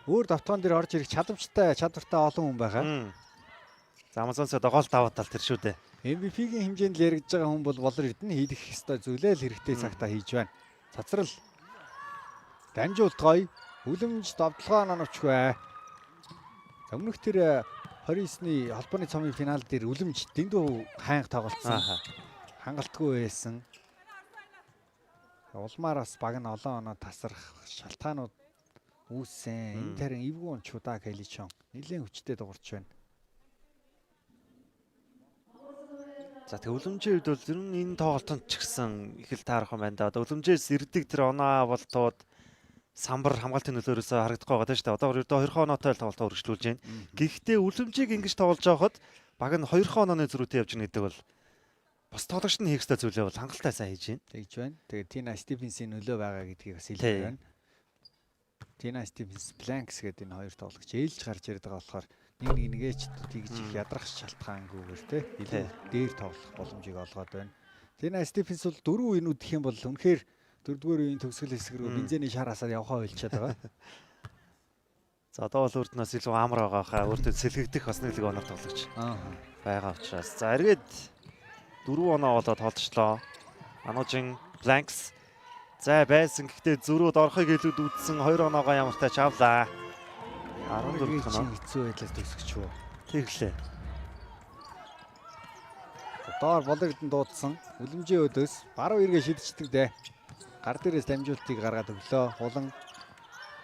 өөр довтлогоон дээр орж ирэх чадамжтай, чадвартай олон хүн байгаа. За Амазонсоо доголт даваа тал тэр шүү дээ. MVP-гийн хэмжээнд л яригдж байгаа хүн бол Болор Эрдэнэ хийх ёстой зүйлээ л хэрэгтэй цагтаа хийж байна. Цацрал дамжуулт гоё. Үлэмж довдлогоо ноновчгүй. Өмнөх тэр 29-ний холбооны цомын финал дээр үлэмж дэндүү хайнга тоглолцсон. Хангалтгүй байсан. Улмаар бас баг нь олон оноо тасрах шалтгаанууд үүссэн. Энэ тарин эвгүй унчудаа Каличон нэлээд хүчтэй дуурч байна. За тэг үлэмжийн хувьд бол ер нь энэ тоглолтод ч гэсэн их л таарах юм байна да. Одоо үлэмжээс ирдэг тэр оноо авалтууд самбар хамгаалтын нөлөөрөөсөө харагдахгүй байгаа даа шүү дээ. Одоо ердөө 2 оноотой л тоглолтоо үргэлжлүүлж байна. Гэхдээ үлэмжийг ингэж тоглож байхад баг нь 2 онооны зөрүүтэй явж байгаа гэдэг бол бас тоглогчд нь хийх ёстой зүйлээ бол хангалттай сайн хийж байна. Тэгж байна. Тэгээд Тина Стивенсийн нөлөө байгаа гэдгийг бас хэлмээр байна. Тина Стивенс, Бланкс гэдэг энэ хоёр тоглогч ээлж гарч ирээд байгаа болохоор нэг нэг нэгээч тэгж их ядрах шалтгаангүйгээр те илүү дээр тоглох боломжийг олгоод байна. Тина Стивенс бол дөрөв үеийн үдэх юм бол үнэхээр дөрөвдүгээр үеийн төгсгөл хэсэг рүү бензиний шар хасаар явхаа болчиход байгаа. За одоо бол өөртнөөс илүү амар байгаа хаа өөртөө сэлгэгдэх бас нэг л оноор тоглогч байгаа учраас. За эргээд 4 оноо болоод тоглолцлоо. Анужин Blanks за байсан гэхдээ зөрүүд орохыг илүүд үзсэн 2 оноогоо ямартай ч авлаа. 14 дахь оноо. Хэцүү байдлаас төгсгөч үү. Тэглээ. Доор Болор Эрдэнэ дуудсан. Үлэмжийн өдөөс баруун эргээ шидчихдэг дээ. Гар дээрээс дамжуултыг гаргаад өглөө. Хулан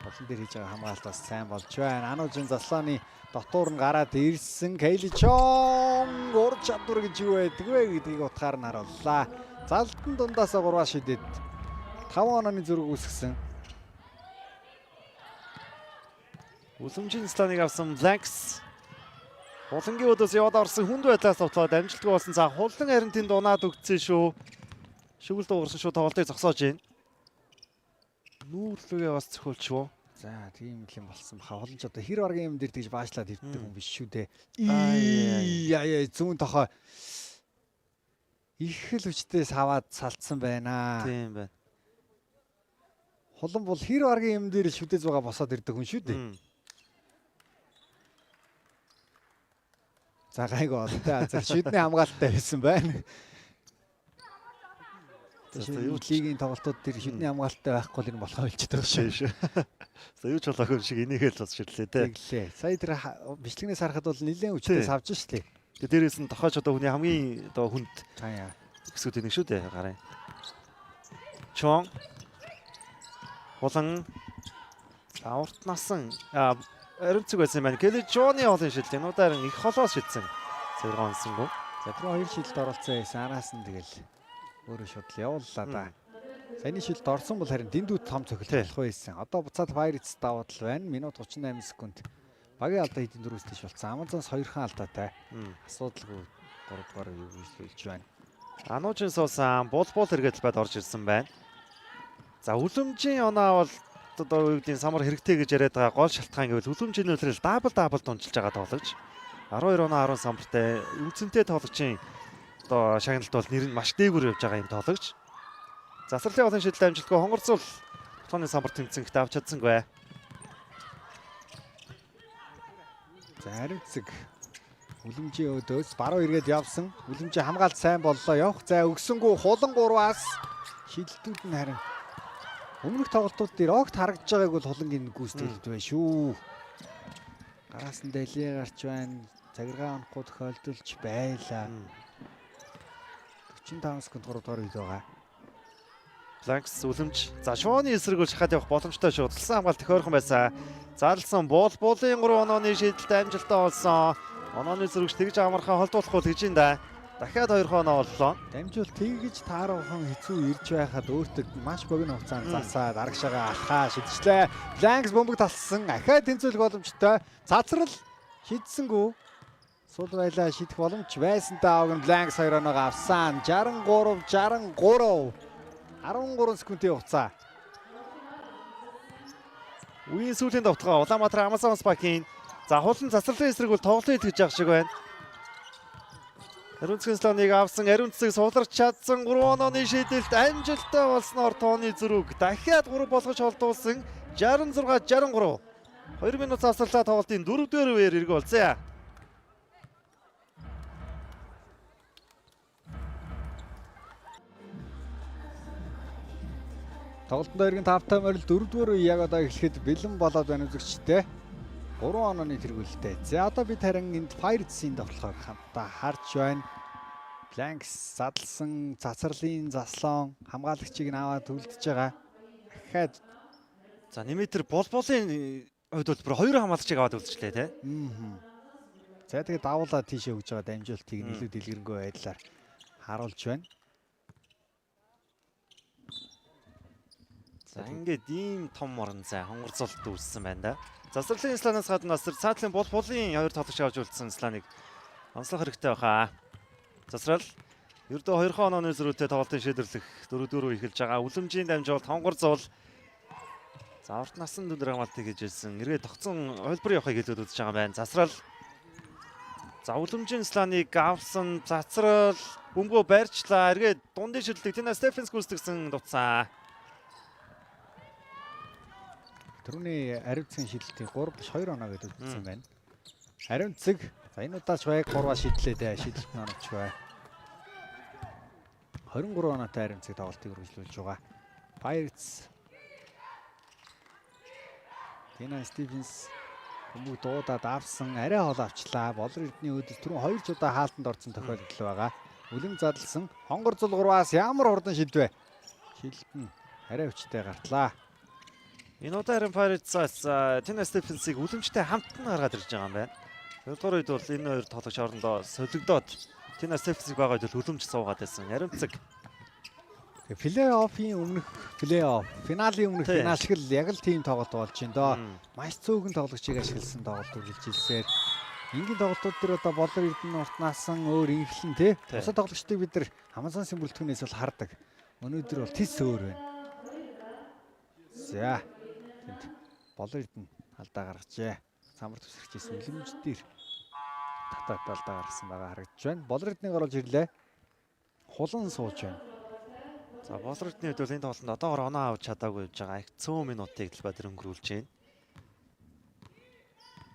хулан дээр хийж байгаа хамгаалалт бас сайн болж байна. Анужин заслааны дотуур нь гараад ирсэн. Кейличон ур чадвар гэж юу байдаг вэ гэдгийг утгаар нь харууллаа. Залтан дундаасаа 3-аа шидэд 5 онооны зөрүүг үүсгэсэн. Үлэмжийн заслааныг авсан Blanks. Хулангийн өдөөс яваад орсон хүнд байдлаас товтлоод амжилтгүй болсон. За хулан харин тэнд унаад өгцсөн шүү. Шүгэл дуугарсан шүү, тоглолтыг зогсоож байна. Нүүрлүгээ бас цохиулчихв. За тийм л юм болсон баха. Хулан ч одоо хэр баргийн юм дээр тэгж баашлаад хөвддөг хүн биш шүү дээ. Ай Яа зүүн тохой их л хүчтэй саваад салтсан байна. Тийм байна. Хулан бол хэр баргийн юм дээр шүдэ зугаа босоод ирдэг хүн шүү дээ. За гайгүй олтой азар шүдний хамгаалттай байсан байна. За юу лигийн тоглолтууд дээр шүдний хамгаалттай байхгүй л юм болохоо болчиход байгаа шүү. За юу ч болоогүй юм шиг энийхэл бас ширлээ те. Тэглээ. Сая тэр бичлэгнээс харахад бол нэлээд хүчтэй савж штээ. Тэгээ дээрээс нь тохойч одоо хүний хамгийн одоо хүнд хэсгүүд нэг шүү дээ гарын. Чон Хулан урт насан аримцэг байсан юм байна. Кели Жоны олон шилдэг. Энэ удаар их холоос шидсэн. Зэрэг онсонгүй. За тэр хоёр шилэлд оролцсон байсан. Араас нь тэгэл өөрөө шууд л явууллаа да. Саяны шилэлд орсон бол харин дэндүү том цохилт болох байсан. Одоо буцаад Pirates давуу тал байна. Минут 38 секунд. Багийн алдаа хэдийн дөрвөөс тийш болсон. Amazon-с хоёрхан алдаатай. Асуудалгүй 3 дугаар үеийг үйлчлүүлж байна. Ануужин суусан бул бул эргээд байд орж ирсэн байна. За үлэмжийн оноо бол одоо юу гэдгийг самар хэрэгтэй гэж яриад байгаа гол шалтгаан гэвэл үлэмжийн нөлөөлөл дабл дабл дунчилж байгаа тоглогч. 12 оноо 10 самбартай үндсэнтэй тоглогчийн одоо шагналт бол нэр нь маш дээгүүр явж байгаа юм тоглогч. Засварлын олон шийдэл амжилтгүй хонгорцол тооны самбар тэмцэн гэхдээ авч чадсангүй. За харимцэг үлэмжийн өдөөс баруун эргээд явсан. Үлэмжийн хамгаалт сайн боллоо. Явах зай өгсөнгүү хулан 3-аас шидэлтүүд нь харин өмнөх тоглолтууд дээр огт харагдж байгааг бол хулангийн гүйцэтгэлд байна шүү. Гараас нь далиа гарч байна. Цагиргаа онохгүй тохиолдолч байлаа. 45 секунд 3 дугаар үед байгаа. Ланкс үлэмж. За шууны эсрэг үл шахаад явах боломжтой шүү. Тулсан хамгаалт төхөөрхөн байсан. Зарлсан буул буулын 3 онооны шийдэлд амжилттай болсон. Онооны зөрөгч тэгж амархан холдуулахгүй л гэж юм да. Дахиад 2 оноо боллоо. Дамжуул тэгж тааруухан хэцүү ирж байхад өөртөө маш богино хугацаанд засаад арагшаага алхаа шидчихлээ. Бланкс бөмбөг талсан. Ахиад тэнцвэлэх боломжтой. Цацрал шидсэнгүү. Сул байлаа шидэх боломж байсан даавг нь Бланкс 2 оноогоо авсан. 63 63 13 секундын хугацаа. Үеийн сүүлийн довтолгоо Улаанбаатар Amazon Spark-ийн за хулан засварлын эсрэг бол тоглолт гэж явах шиг байна. Ариун цэцгийн слоныг авсан, ариун цэцэг суулгарч чадсан 3 онооны шийдэлт амжилттай болсноор тооны зөрүүг дахиад 3 болгож холдуулсан 66 63. 2 минут завсарлаа тоглолтын 4-р үеэр эргэн болцсон. Тоглолтод эргэн 5-тай морил 4-р үе яг одоо эхлэхэд бэлэн болоод байна үзэгчтэй. 3 онооны тэргүүлэлтэй. За одоо бид харин энд Pirates-ийн довтлогыг хамтдаа харж байна. Blanks задлсан цацрлын заслон хамгаалагчийг нь аваад үлдэж байгаа. Дахиад За нэмээ тэр булбулын хувьд бол бүр хоёр хамгаалагчийг аваад үлдчихлээ те. За тэгээд давуулаад тийшээ өгж байгаа дамжуултыг нь илүү дэлгэрэнгүй байдлаар харуулж байна. За ингээд ийм том орон зай хонгорцолт үүссэн байна да. Засварлын сланаас гадна бас цаатлын булбулын хоёр тоглогч авч үлдсэн сланыг онцлох хэрэгтэй байхаа. Засрал ердөө 2 онооны зөрүүтэй тоглолтын шийдвэрлэх 4-4 эхэлж байгаа. Үлэмжийн дамжуулалт хонгорцол. За урт насан дүнэр хамгаалтыг хийж ирсэн. Эргээ тогтсон хувилбар явахыг хэлээд үзэж байгаа юм байна. Засрал. За үлэмжийн сланыг авсан Засрал бөмбөгөө барьчлаа. Эргээ дундын шидлэг Тина Стефенс гүйцэтгсэн дутсан. Түрүүний ариун шидэлтийг 3 биш 2 оноо гэдээ үзсэн байна. Ариун цэг. За энэ удаач яг 3-аа шидлээ дээ. Шидэлт нь оновчгүй. 23 оноотой ариун цэг тоглолтыг үргэлжлүүлж байгаа. Pirates Тина Стивенс бөмбөг дуудаад авсан, арай хол авчлаа. Болор Эрдэнийн өөдөөс түрүүн 2 ч удаа хаалтанд орсон тохиолдол байгаа. Үлэм задлсан. Хонгор зул 3-аас ямар хурдан шидвэ. Шидэлт нь арай хүчтэй гартлаа. Энэ удаа харин Pirates-аас Тина Стефенсийг үлэмжтэй хамт нь гаргаад ирж байгаа юм байна. Хоёрдугаар үед бол энэ хоёр тоглогч хоорондоо солигдоод Тина Стефенсийг байгаа үед бол үлэмж суугаад байсан. Аримцэг. Плей-оффын өмнөх плей-офф, финалийн өмнөх финал шиг л яг л тийм тоглолт болж байна доо. Маш цөөхөн тоглогчийг ашигласан тоглолт үргэлжилсээр. Энгийн тоглолтууд дээр одоо Болор Эрдэнэ уртнаасан өөр инхлэн тий. Бусад тоглогчдыг бид нар Амазонсын бүрэлдэхүүнээс бол хардаг. Өнөөдөр бол тис өөр байна. За. Тэнд Болор Эрдэнэ алдаа гаргажээ. Самар төвсөрч исэн үлэмж дээр татаад алдаа гаргасан байгаа харагдаж байна. Болор Эрдэнэ оруулж ирлээ. Хулан сууж байна. За Болор Эрдэнэ хувьд бол энэ тоглолтод одоогор оноо авч чадаагүй явж байгаа. Их цөөн минутыг талбай дээр өнгөрүүлж байна.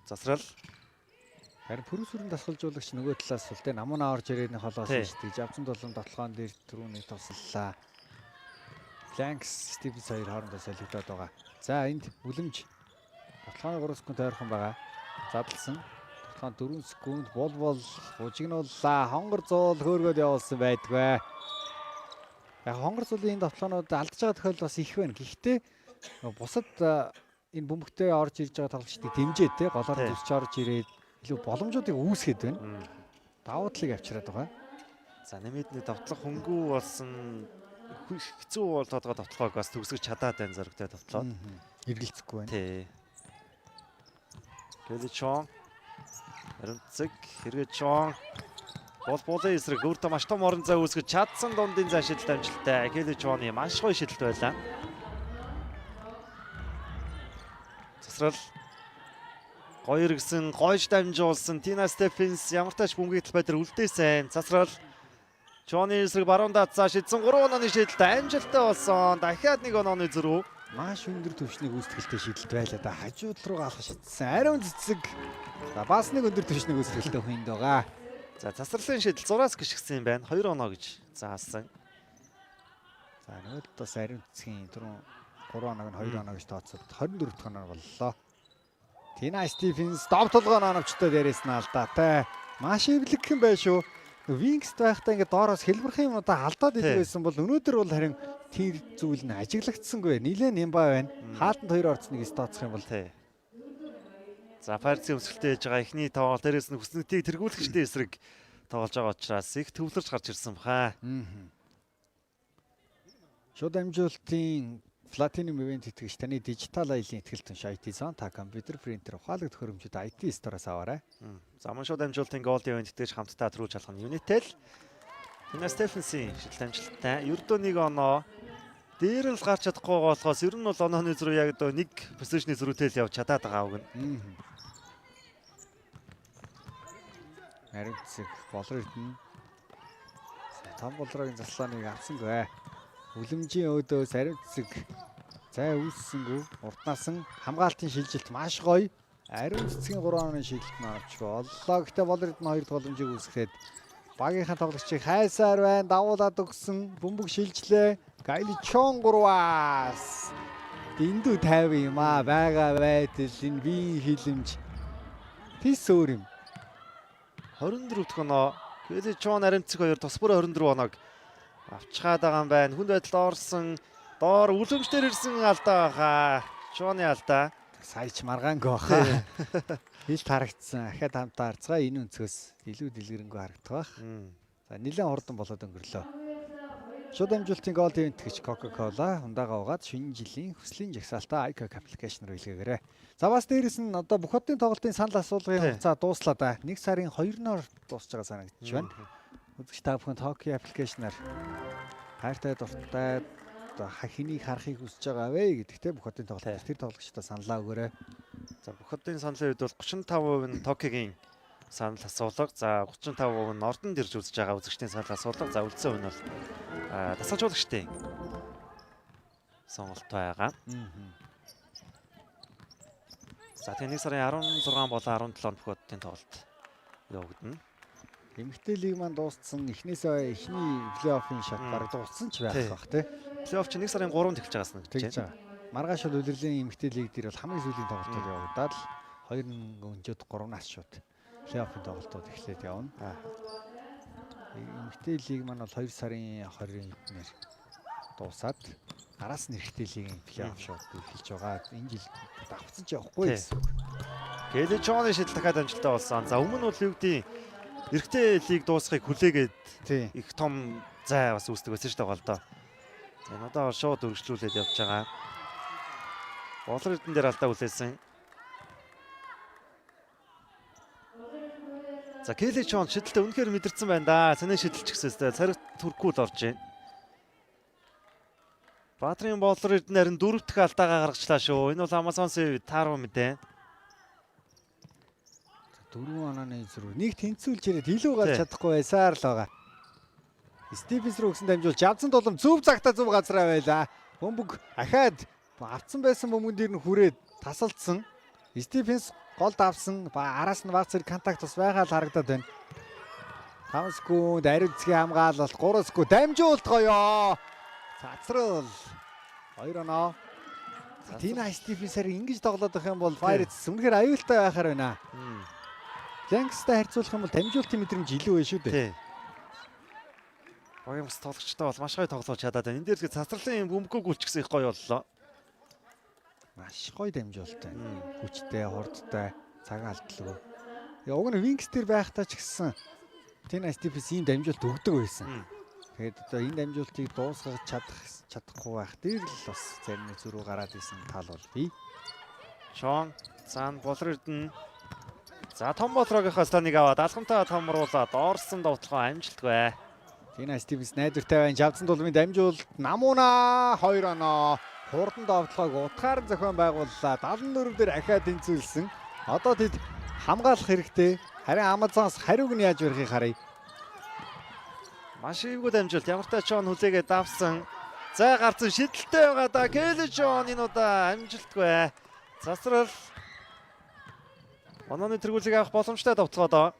Засрал. Харин пүрүсүрэн дасгалжуулагч нөгөө талаас бол тэ намун орж ирээд нэг холоос шидэж авцсан долон тоглоом дээр түрүүний туслалаа. Blanks Stevens хоёр хоорондоо солигдоод байгаа. За энд үлэмж тоглооны 3 секунд ойрхон байгаа. Задлсан. Тоглоом 4 секунд бол бужигнууллаа. Хонгор зуул хөөргөөд явуулсан байдгүй. Яг хонгор зуулын энэ тоглоомнууд алдаж байгаа тохиолдол бас их байна. Гэхдээ бусад энэ бөмбөгтэй орж ирж байгаа тоглогчдыг дэмжиж те голоор төсч орж ирээд илүү боломжуудыг үүсгээд байна. Давуу талыг авчираад байгаа. За нэмээд нэг довтлох хөнгүү болсон хэцүү болоод байгаа довтлогоог бас төгсгөж чадаад байна зоригтой довтлоод. Эргэлзэхгүй байна. Тий. Гэличон. Аримцэг хэрэгчон. Бол булын эсрэг өөртөө маш том орон зай үүсгэж чадсан дундын зай шидэлт амжилттай. Гэличоны маш гоё шидэлт байлаа. Засрал гоё иргсэн, гойж дамжуулсан Тина Стефенс ямар тач бөмбөгийн талбай дээр үлдээсэн. Засрал Чоны эсрэг баруун даацаа шидсэн 3 онооны шидэлт амжилттай болсон. Дахиад 1 онооны зөрүү. Маш өндөр түвшний гүйцэтгэлтэй шидэлт байлаа да. Хажуу тал руу алхах шидсэн. Ариун цэцэг. За бас нэг өндөр түвшний гүйцэтгэлтэй хүн энд байгаа. За засралын шидэл зураас гიშгсэн юм байна. 2 оноо гэж заасан. За нөгөө талаас ариун цэцгийн түрүүн 3 оноог нь 2 оноо гэж тооцоод 24 дахь оноо боллоо. Тина Стивенс дов толгой оновчтой дээрээс нь алдаатай. Маш эвлэгхэн байх шүү. Вингст байхдаа ингээд доороос хэлбэрхэн юмудаа алдаад идэг байсан бол өнөөдөр бол харин тэр зүйл нь ажиглагдсангүй. Нилээн нямбай байна. Хаалтанд 2 орцныг тооцох юм бол. Тий. За Pirates-ийн өсөлттэй хийж байгаа эхний тоглолт дээрээс нь хүснэгтийг тэргүүлэгчдийн эсрэг тоглож байгаа учраас их төвлөрч гарч ирсэн баха. Шууд амжуултын Platinum Event итгэгч таны дижитал аялын ихтгэл түнш IT Zone та компьютер, принтер, ухаалаг төхөөрөмжүүд IT Store-оос аваарай. За мөн шууд амжуултын Gold Event итгэгч хамтдаа төрүүлж алах нь Unitel. Тина Стефенсийн шидэлт амжилттай. Ердөө 1 оноо дээр л гарч чадахгүй болохоос ер нь бол онооны зөрүү яг дөө нэг позишны зөрүүтэй л явж чадаад байгаа үг нь. Ариун цэг Болор Эрдэнэ. Том Болрогийн заслааныг авсангүй. Үлэмжийн өөдөөс ариун цэг зай үүссэнгүй. Урднаас нь хамгаалтын шилжилт маш гоё. Ариун цэцгийн 3 онооны шилжилт нь оновчгүй. Оллоо. Гэхдээ Болор Эрдэнэ 2 дахь боломжийг үүсгэхэд Багийнхаа тоглогчийг хайсаар байна. Давуулаад өгсөн. Бөмбөг шилжлээ. Гайли Чон 3-аас. Дэндүү 50 юм аа. Байгаа байтал энэ биеийн хилэмж. Тис өөр юм. 24 дахь оноо. Келли Чон Аримцэг хоёр тус бүр 24 оноог авчгаад байгаа юм байна. Хүнд байдалд орсон. Доор үлэмжтэр ирсэн алдаа баха. Чоны алдаа. Сая ч маргаангүй баха. Хилт харагдсан. Ахиад хамтаа харцгаа энэ өнцгөөс илүү дэлгэрэнгүй харагдах байх. За нэлээд хурдан болоод өнгөрлөө. Шууд дамжуулалтын гол ивэнтгэгч Coca-Cola хундаага угаад шинэ жилийн хүслийн жагсаалтаа iCoke аппликейшн руу илгээгээрэй. За бас дээрэс нь одоо бүх хотын тоглолтын санал асуулгын хугацаа дууслаа да. 1 сарын 2-ноор дуусч байгаа санагдчих байна. Үзэгч та бүхэн Tokyo аппликейшнаар хайртай дуртай хэнийг харахыг хүсэж байгаа вэ гэдэгтэй бүх хотын тоглолт тэр тоглогчдоо саналаа өгөөрэй. За бүх хотын саналын үед бол 35% нь Токиогийн санал асуулга. За 35% нь Ордонд ирж үзэж байгаа үзэгчдийн санал асуулга. За үлдсэн хувь нь бол дасгалжуулагчдын сонголт байгаа. За тэгээ 1 сарын 16 болон 17-нд бүх хотын тоглолт явагдана. Эмэгтэй лиг маань дууссан. Эхнээсээ эхний плей-оффын шат бараг дууссан ч байх бах тий. Плей-офф чинь 1 сарын 3-нд эхэлж байгаас нь гэж байгаа. Маргааш бол улирлын эмэгтэй лиг дээр бол хамгийн сүүлийн тоглолтууд явагдаад л 2 өнжөөд 3-наас шууд плей-оффын тоглолтууд эхлээд явна. Эмэгтэй лиг маань бол 2 сарын 20-нд дуусаад араас нь эрэгтэй лигийн плей-офф шууд эхэлж байгаа. Энэ жил давхцсан ч явахгүй гэсэн үг. Гэлээ Чоны шидэл дахиад амжилттай болсон. За өмнө нь бол юу гэдгийг эрэгтэй лиг дуусахыг хүлээгээд их том зай бас үүсдэг байсан шүү дээ голдоо. За энэ удаа шууд өргөжлүүлээд явж байгаа. Болор эрдэн дээр алдаа хүлээсэн. За Келли Чон шидэлтэ үнэхээр мэдэрсэн байна да. Саний шидэлч гэсээстэй цариг түркүүл орж байна. Баатрын Болор эрдэн харин дөрөв дэх алдаагаа гаргачлаа шүү. Энэ бол Amazon-сын тааруу мэдээ. 4 онооны зүрх нэг тэнцвүүлж ирээд илүү гарч чадахгүй байсаар л байгаа. Стивенс рүү өгсөн дамжуулж явцсан тулам зөв цагта зөв газараа байлаа. Бөмбөг ахаад авцсан байсан бөмбөгөн дээр нь хүрээд тасалдсан. Стивенс голд авсан. Араас нь баг зэрэг контакт бас байгаа л харагдаад байна. 5 секунд ариун цэгийн хамгаалалт 3 секунд дамжуулт гоёо. Цацрал 2 оноо. Тина Стивенсээр ингэж тоглоод байх юм бол Pirates үнэхээр аюултай байхаар байна. Ланкстай харьцуулах юм бол дамжуултын мэдрэмж илүү байна шүү дээ. Багийн бас тоглогчтой бол маш гоё тоглож чадаад байна. Энэ дээр л цацралын бөмбөгөө гүйлчихсэн их гоё боллоо. Маш гоё дамжуулалт байна. Хүчтэй, хурдтай, цагаан алдалгүй. Уг нь Wings дээр байхдаа ч гэсэн Тина Стивенс ийм дамжуулалт өгдөг байсан. Тэгээд одоо энэ дамжуултыг дуусгах чадахгүй байх дээр л бас зарим нэг зөрүү гараад исэн тал бол бий. Чон цаана Болор Эрдэнэ. За том Болрогийнхоо станыг аваад алхамтаа томруулаад орсон довтлогоо амжилтгүй. Тина Стивенс найдвартай байна. Жавцсан тулмын дамжуулалт намууна 2 оноо. Хурдан довтлогоог утгаар зохион байгууллаа. 74 дээр ахиад тэнцвүүлсэн. Одоо тэд хамгаалах хэрэгтэй. Харин Amazon-с хариуг нь яаж барихыг харъя. Маш эвгүй дамжуулт. Ямартай Чон хүлээгээд давсан. Зай гарцсан шидэлтэй байгаа да. Кэли Чон энэ удаа амжилтгүй. Засрал онооны тэргүүлийг авах боломжтой довтлогоо.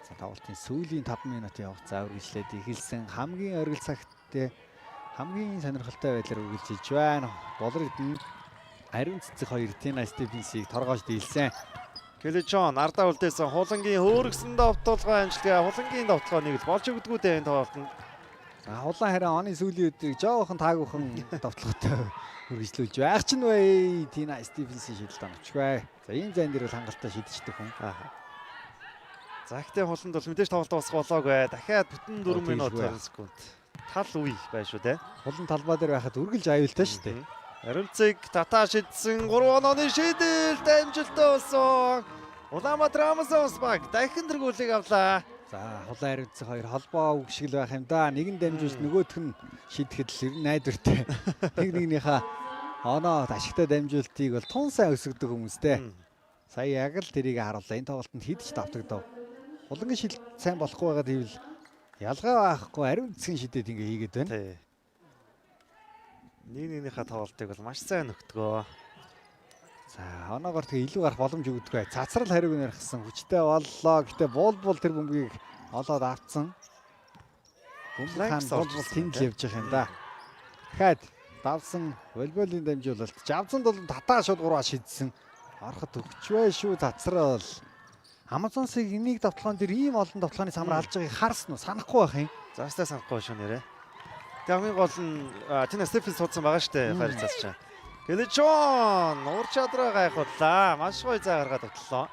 За тоглолтын сүүлийн 5 минутын хугацаа үргэлжлээд эхэлсэн. Хамгийн оргил цагт хамгийн сонирхолтой байдлаар үргэлжилж байна. Болор Эрдэнэ ариун цэцэг хоёр Тина Стивенсийг торгоож дийлсэн. Кэли Чон ардаа үлдээсэн хулангийн хөөргсөн довтолгоо амжилтгаа. Хулангийн довтолгоо нэг л болж өгдөггүй дээ энэ тоглолтод. За хулан харин оны сүүлийн өдрийг жоохон таагүйхан довтлоготой үргэлжлүүлж байх чинь вэ. Тина Стивенсийн шидэлт оновчгүй. За ийм зайн дээр бол хангалттай шидчихдэг хүн. За ихтэй хуланд бол мэдээж тоглолт дуусах болоогүй. Дахиад бүтэн 4 минут 20 секунд. Тал үе байна шүү дээ. Хулан талбай дээр байхад үргэлж аюултай шүү дээ. Ариунцэг татаа шидсэн 3 онооны шидэлт амжилттай болсон. Улаанбаатар Amazon баг дахин тэргүүлийг авлаа. За хулан ариунцэг хоёр холбоо үг шиг л байх юм да. Нэг нь дамжуулж нөгөөх нь шидэхэд л ер нь найдвартай. Нэг нэгнийхээ оноо ашигтай дамжуултыг бол тун сайн өсгдөг хүмүүстэй. Сая яг л тэрийг харууллаа. Энэ тоглолтод хэд ч давтагдав. Хулангийн шидэлт сайн болохгүй байгаа гэвэл ялгаа байхгүй ариун цэцгийн шидэд ингээ хийгээд байна. Нэг нэгнийхээ тоглолтыг бол маш сайн нөхдгөө. За оноогоор тэгээ илүү гарах боломж өгдөггүй. Цацрал хариуг нь ярихсан хүчтэй боллоо. Гэтэ буул тэр бөмбөгийг Олоод авцсан. Бөмбөг хаан бол тэнд л явж явах юм да. Дахиад давсан волейболын дамжуулалт. Жавзан дулан татаа шууд 3-аа шидсэн. Ороход өгчвэ шүү цацрал. Амазонсыг энийг давталгаан дээр ийм олон давталгааны самар алж байгааг харсан уу? Санахгүй байх юм. Заастаа санахгүй шүү нэрээ. Тэгээ хамгийн гол нь Тина Стефен суудсан байгаа шүү дээ Pirates-аас чинь. Гэлжон ур чадраа гайхууллаа. Маш гоё зай гаргаад довтлоо.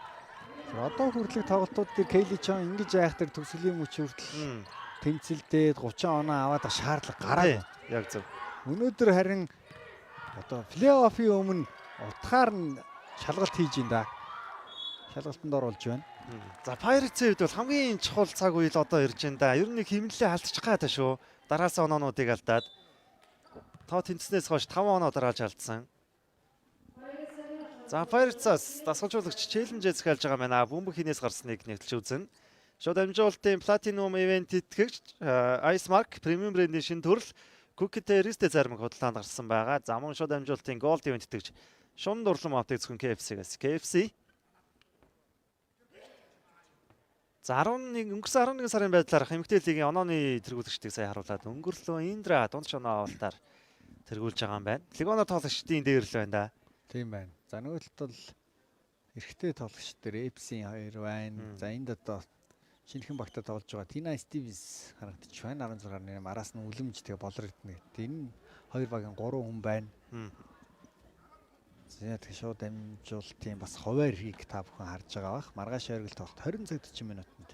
Одоо хүртэлх тоглолтууд дээр Кейли Чон ингэж айхтар төгсгөлийн мөч хүртэл тэмцэлдээд 30 оноо аваад шаардлага гараагүй. Яг зөв. Өнөөдөр харин одоо плей-оффын өмнө утгаар нь шалгалт хийж ин да. Шалгалтанд оруулж байна. За Pirates-ийн хувьд бол хамгийн чухал цаг үе л одоо ирж байна да. Ер нь нэг хэмнэлээ алдчих гаатай шүү. Дараасан оноонуудыг алдаад тоо тэнцснээс хойш 5 оноо дараалж алдсан. За Pirates-аас дасгалжуулагч челленжээ захиалж байгаа байна. Бөмбөг хинээс гарсныг нэгтлж үзнэ. Шууд амжуултын Platinum Event итгэгч Ice Mark премиум брендийн шинэ төрөл Cookie Terrace-тэй зарим худалдаанд гарсан байгаа. За мөн шууд амжуултын Gold Event итгэгч Шун дурлан автыг зөвхөн KFC-гээс. KFC. За 11 өнгөрсөн 11 сарын байдлаар Хэмэгтэй лигийн онооны тэргүүлэгчдийг сая харуулад өнгөрлөө Индра дунд шоноо авалтаар тэргүүлж байгаа юм байна. Легоно тоглогчдын дээр л байна да. Тийм байна. За нөгөө талд бол эрэгтэй тоглогч дээр Эпсийн 2 байна. За энд одоо шинэхэн багтаа тоглож байгаа Тина Стивенс харагдчих байна. 16-ны араас нь үлэмж тэгээ болор эрдэнэ. Энэ хоёр багийн 3 хүн байна. За тэг шууд дамжуултын бас хуваарийг та бүхэн харж байгаа бах. Маргааш оргил тоглолт 20 цаг 40 минутанд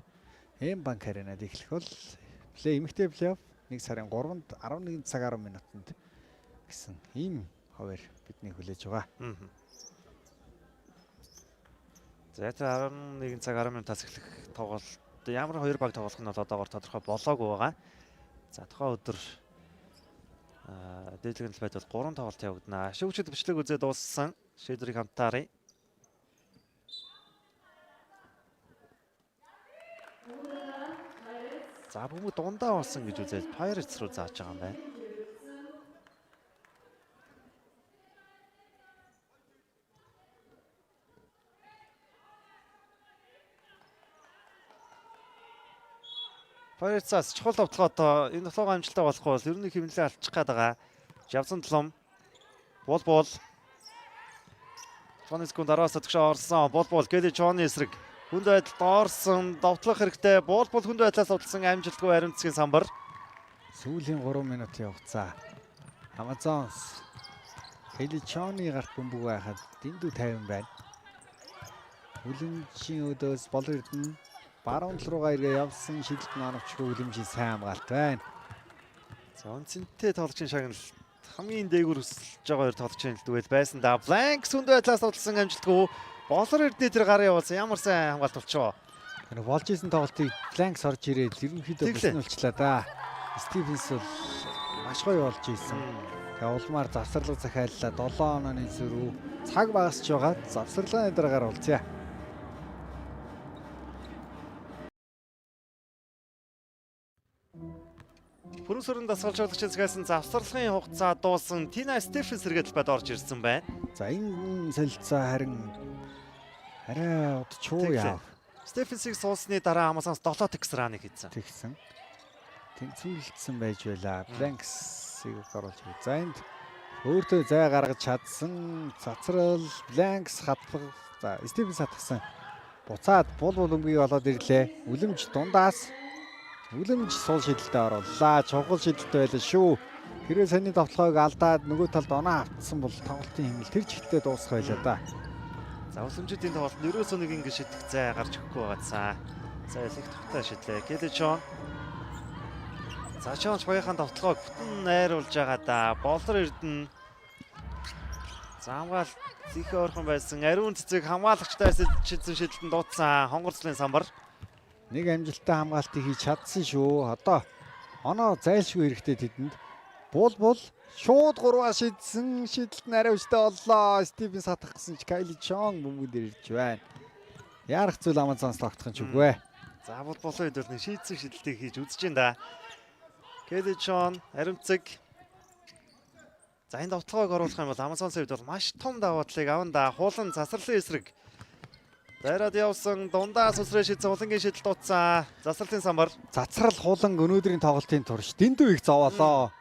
М банк аренад эхлэх бол плей эмэгтэй плей-офф 1 сарын 3-нд 11 цаг 10 минутанд гэсэн ийм хуваар бидний хүлээж байгаа. За 11 цаг 10 минутаас эхлэх тоглолт ямар хоёр баг тоглох нь бол одоогор тодорхой болоогүй байгаа. За тухайн өдөр дээдлэгэн талбайд бол 3 тоглолт явагдана. Шүүгчд бичлэг үзээ дууссан. Шийдвэрийг хамтааръя. За бөмбөг дундаа болсон гэж үзээд Pirates руу зааж байгаа юм байна. Pirates-аас чухал довтлогоо энэ довтлогоо амжилттай болохгүй бол ер нь хэмнэлээ алдчих гээд байгаа. Жавсан тлом. Бул бул. Жоны секунд араас өтгшөө орсон. Бул бул Кэли Жоны эсрэг хүнд байдалд орсон. Довтлох хэрэгтэй. Бул бул хүнд байдлаас довтлсон амжилтгүй аримцгийн самбар. Сүүлийн 3 минутын хугацаа. Amazons Кэли Жоны гарт бөмбөг байхад дэндүү 50 байна. Үлэмжийн өдөөс болор эрдэнэ баруун тал руугаа эргээ явсан шидэлт нь оновчгүй үлэмжийн сайн хамгаалт байна. За үнцэнтэй тоглогчийн шагнал хамгийн дээгүүр өсөлж байгаа хоёр тоглогчийн дэлгүүл байсан да. Blanks хүнд байдлаас тоглосон амжилтгүй. Болор эрдэнэ тэр гарын явуулсан. Ямар сайн хамгаалт болчихоо. Тэр болж исэн тоглолтыг Blanks орж ирээд ерөнхийдөө бүснүүлчлээ да. Стивенс бол маш гоё болж исэн. Тэгээ улмаар завсарлага захиаллаа. 7 онооны зөрүү цаг багасч байгаа. Завсарлагын дараагаар уулзъя. Пүрэн сүрэн дасгалжуулагчийн захиалсан завсарлагын хугацаа дууссан. Тина Стефенс сэргээ талбайд орж ирсэн байна. За энэ солилцоо харин арай удчуу яав. Стефенсийг суулсны дараа Амазонс 7 тэгс раныг хийсэн. Тэгсэн. Тэнцвэрлэлтсэн байж байлаа. Blanks-ыг оруулж ирээ. За энд өөртөө зай гаргаж чадсан. Цацрал Blanks хатлага. За Стефенс хатгсан. Буцаад бул бул өмгийг олоод ирлээ. Үлэмж дундаас үлэмж суул шидэлтэд орууллаа. Чухал шидэлт байлаа шүү. Хэрвээ саний довтлогыг алдаад нөгөө талд оноо автсан бол тоглолтын хэмнэл тэр чигтээ дуусах байлаа да. За үлэмжүүдийн тоглолтод ерөөсөө нэг ингэ шидэх зай гарч өгөхгүй байгаадсан. За их тухтай шидлээ. Кэлэ Чон. За Чонч баяхан довтлогыг бүтэн найруулж байгаа да. Болор эрдэнэ. За хамгаалт их ойрхон байсан. Ариун цэцэг хамгаалагчтай шидсэн шидэлтэнд дуудсан. Хонгорцлын самбар. Нэг амжилттай хамгаалтыг хийж чадсан шүү. Одоо оноо зайлшгүй хэрэгтэй тэдэнд. Бул бул шууд 3-аа шидсэн. Шидэлт нь арай өстэй боллоо. Стивенс хатах гэсэн чи Кайли Чон бөмбөг дээр ирж байна. Яарах зүйл Амазонс тогтох нь ч үгүй. За бул булын үед бол нэг шийдсэн шидэлтийг хийж үзэж байна да. Кэли Чон, Аримцэг. За энэ довтлогоог оруулах юм бол Амазонсын хувьд бол маш том даваа талыг аван да. Хуулан засарлын эсрэг. Дайраад явсан дундаас үсрээ шидсэн хулангийн шидэлт утсан. Засралтын самбар. Цацрал хулан өнөөдрийн тоглолтын турш дэндүү их зовоолоо.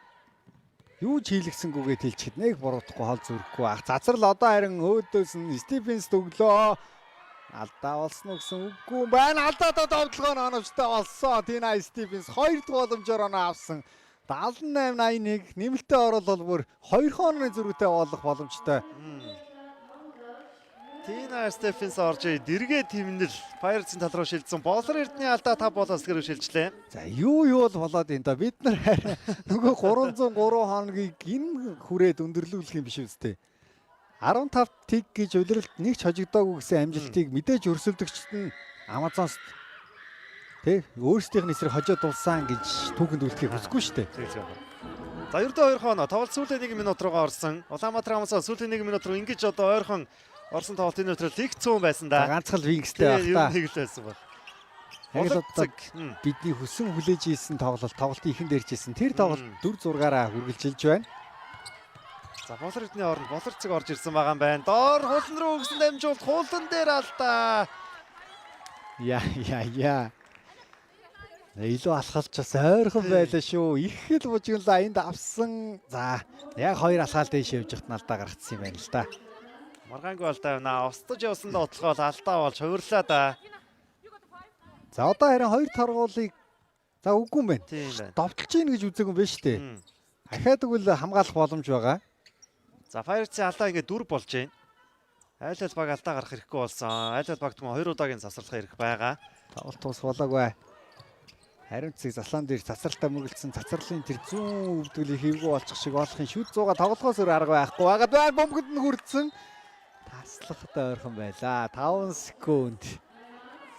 Юу ч хийлгэсэнгүүгээ тэлчихэд нэг буруутахгүй хол зүрхгүй ах. Цацрал одоо харин өөдөөс нь Стивенс өглөө. Алдаа болсон уу гэсэн үггүй юм байна. Алдаатай довтлогоо нь оновчтой болсон. Тина Стивенс хоёр дахь боломжоор оноо авсан. 78 81 нэмэлтээ оруулал бүр 2 онооны зөрүүтэй болох боломжтой. Тина Стефенс орж дэргээ тэмнэл Pirates-ийн тал руу шилжсэн. Болор Эрдэнэ алдаа 5 болоос гэрүү шилжлээ. За юу юу л болоод энэ да бид нар харин нөгөө 303 хоногийг энэ хүрээд өндөрлүүлэх юм биш үстэй. 15 тиг гэж улиралд нэг ч хожигдоогүй гэсэн амжилтыг мэдээж өрсөлдөгчд нь Amazon-с тэ өөрсдийнх нь эсрэг хожоод дулсан гэж түүхэнд үлдэхийг хүсэхгүй шүү дээ. За ердөө 2 хоноо тоглолт сүүлийн 1 минут руугаа орсон. Улаанбаатар Amazon сүүлийн 1 минут руу ингэж одоо ойрхон орсон тоглолтын нөтрөл их цөөн байсан да. Ганцхан л Wings-тэй байх та. Нэг л байсан баг. Яг л одоо бидний хүсэн хүлээж ийсэн тоглолт тоглолтын ихэнд ярьж ийсэн. Тэр тоглолт 4-6-аараа үргэлжилж байна. За Болор Эрдэнэ оронд Болор цэг орж ирсэн байгаа юм байна. Доор хулан руу өгсөн дамжуулт хулан дээр алдаа. Яа яа яа. Илүү алхалч бас ойрхон байлаа шүү. Их л бужигнлаа энд авсан. За яг хоёр алхаал дээш явж хат алдаа гаргацсан юм байна л да. Маргаангүй алдаа байна. Устж явсан доотлогоо алдаа болж хувирлаа да. За одоо харин хоёр торгуулыг за үгүй юм байна. Тийм байна. Довтолж ийн гэж үзээгүй юм байна шүү дээ. Ахаад тэгвэл хамгаалах боломж байгаа. За Pirates-ийн алдаа ингээд 4 болж байна. Айл айл баг алдаа гарах хэрэггүй болсон. Айл айл баг түмэн 2 удаагийн засварлах хэрэг байгаа. Тоглолт тус болоогүй. Хариу цэг заслаан дээр цацралтаа мөргөлдсөн цацралын тэр зүүн өвдгөлийг хэвгүй болчих шиг болохын шүд зууга тоглохоос өөр арга байхгүй байгаад байна. Бөмбөгд нь хүрдсэн. Таслахад ойрхон байлаа. 5 секунд.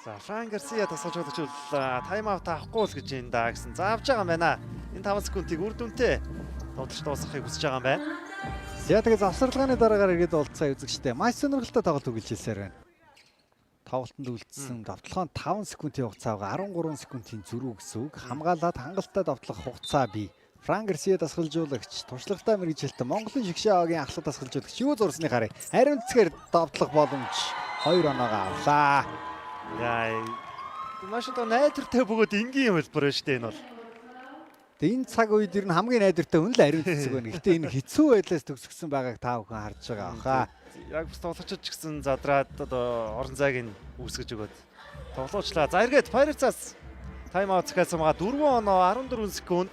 За Фран Гарсиа тасгалж чадаж тайм аут авахгүй л гэж энэ да гэсэн. За авч байгаа юм байна. Энэ 5 секундыг үр дүнтэй тоглож дуусгахыг хүсэж байгаа юм байна. За тэгээ завсарлагын дараагаар иргэд уулзсан үзэгчтэй маш сонирхолтой тоглолт үргэлжилсээр байна. Тоглолтод үлдсэн довтлогоон 5 секундын хугацаа байгаа. 13 секундын зөрүү гэсэн үг. Хамгаалаад хангалттай довтлох хугацаа бий. Фран Гарсиа дасгалжуулагч, туршлагатай мэргэжилтэн, Монголын шигшээ агийн ахлах дасгалжуулагч юу зурсныг харъя. Ариун цэцгээр довтлох боломж 2 оноогоо авлаа. Яа. Маш одоо найдвартай бөгөөд энгийн хэлбэр байна шүү дээ энэ бол. Энэ цаг үед ер нь хамгийн найдвартай хүн л ариун цэцэг байна. Гэхдээ энэ хэцүү байдлаас төгсгсөн байгааг та бүхэн харж байгаа хаа. Яг бас тоглогчид ч гэсэн задраад одоо орон зайг нь үүсгэж өгөөд тоглоочлаа. За эргээд Pirates-аас тайм аут захиалсан байгаа. 4 оноо 14 секунд.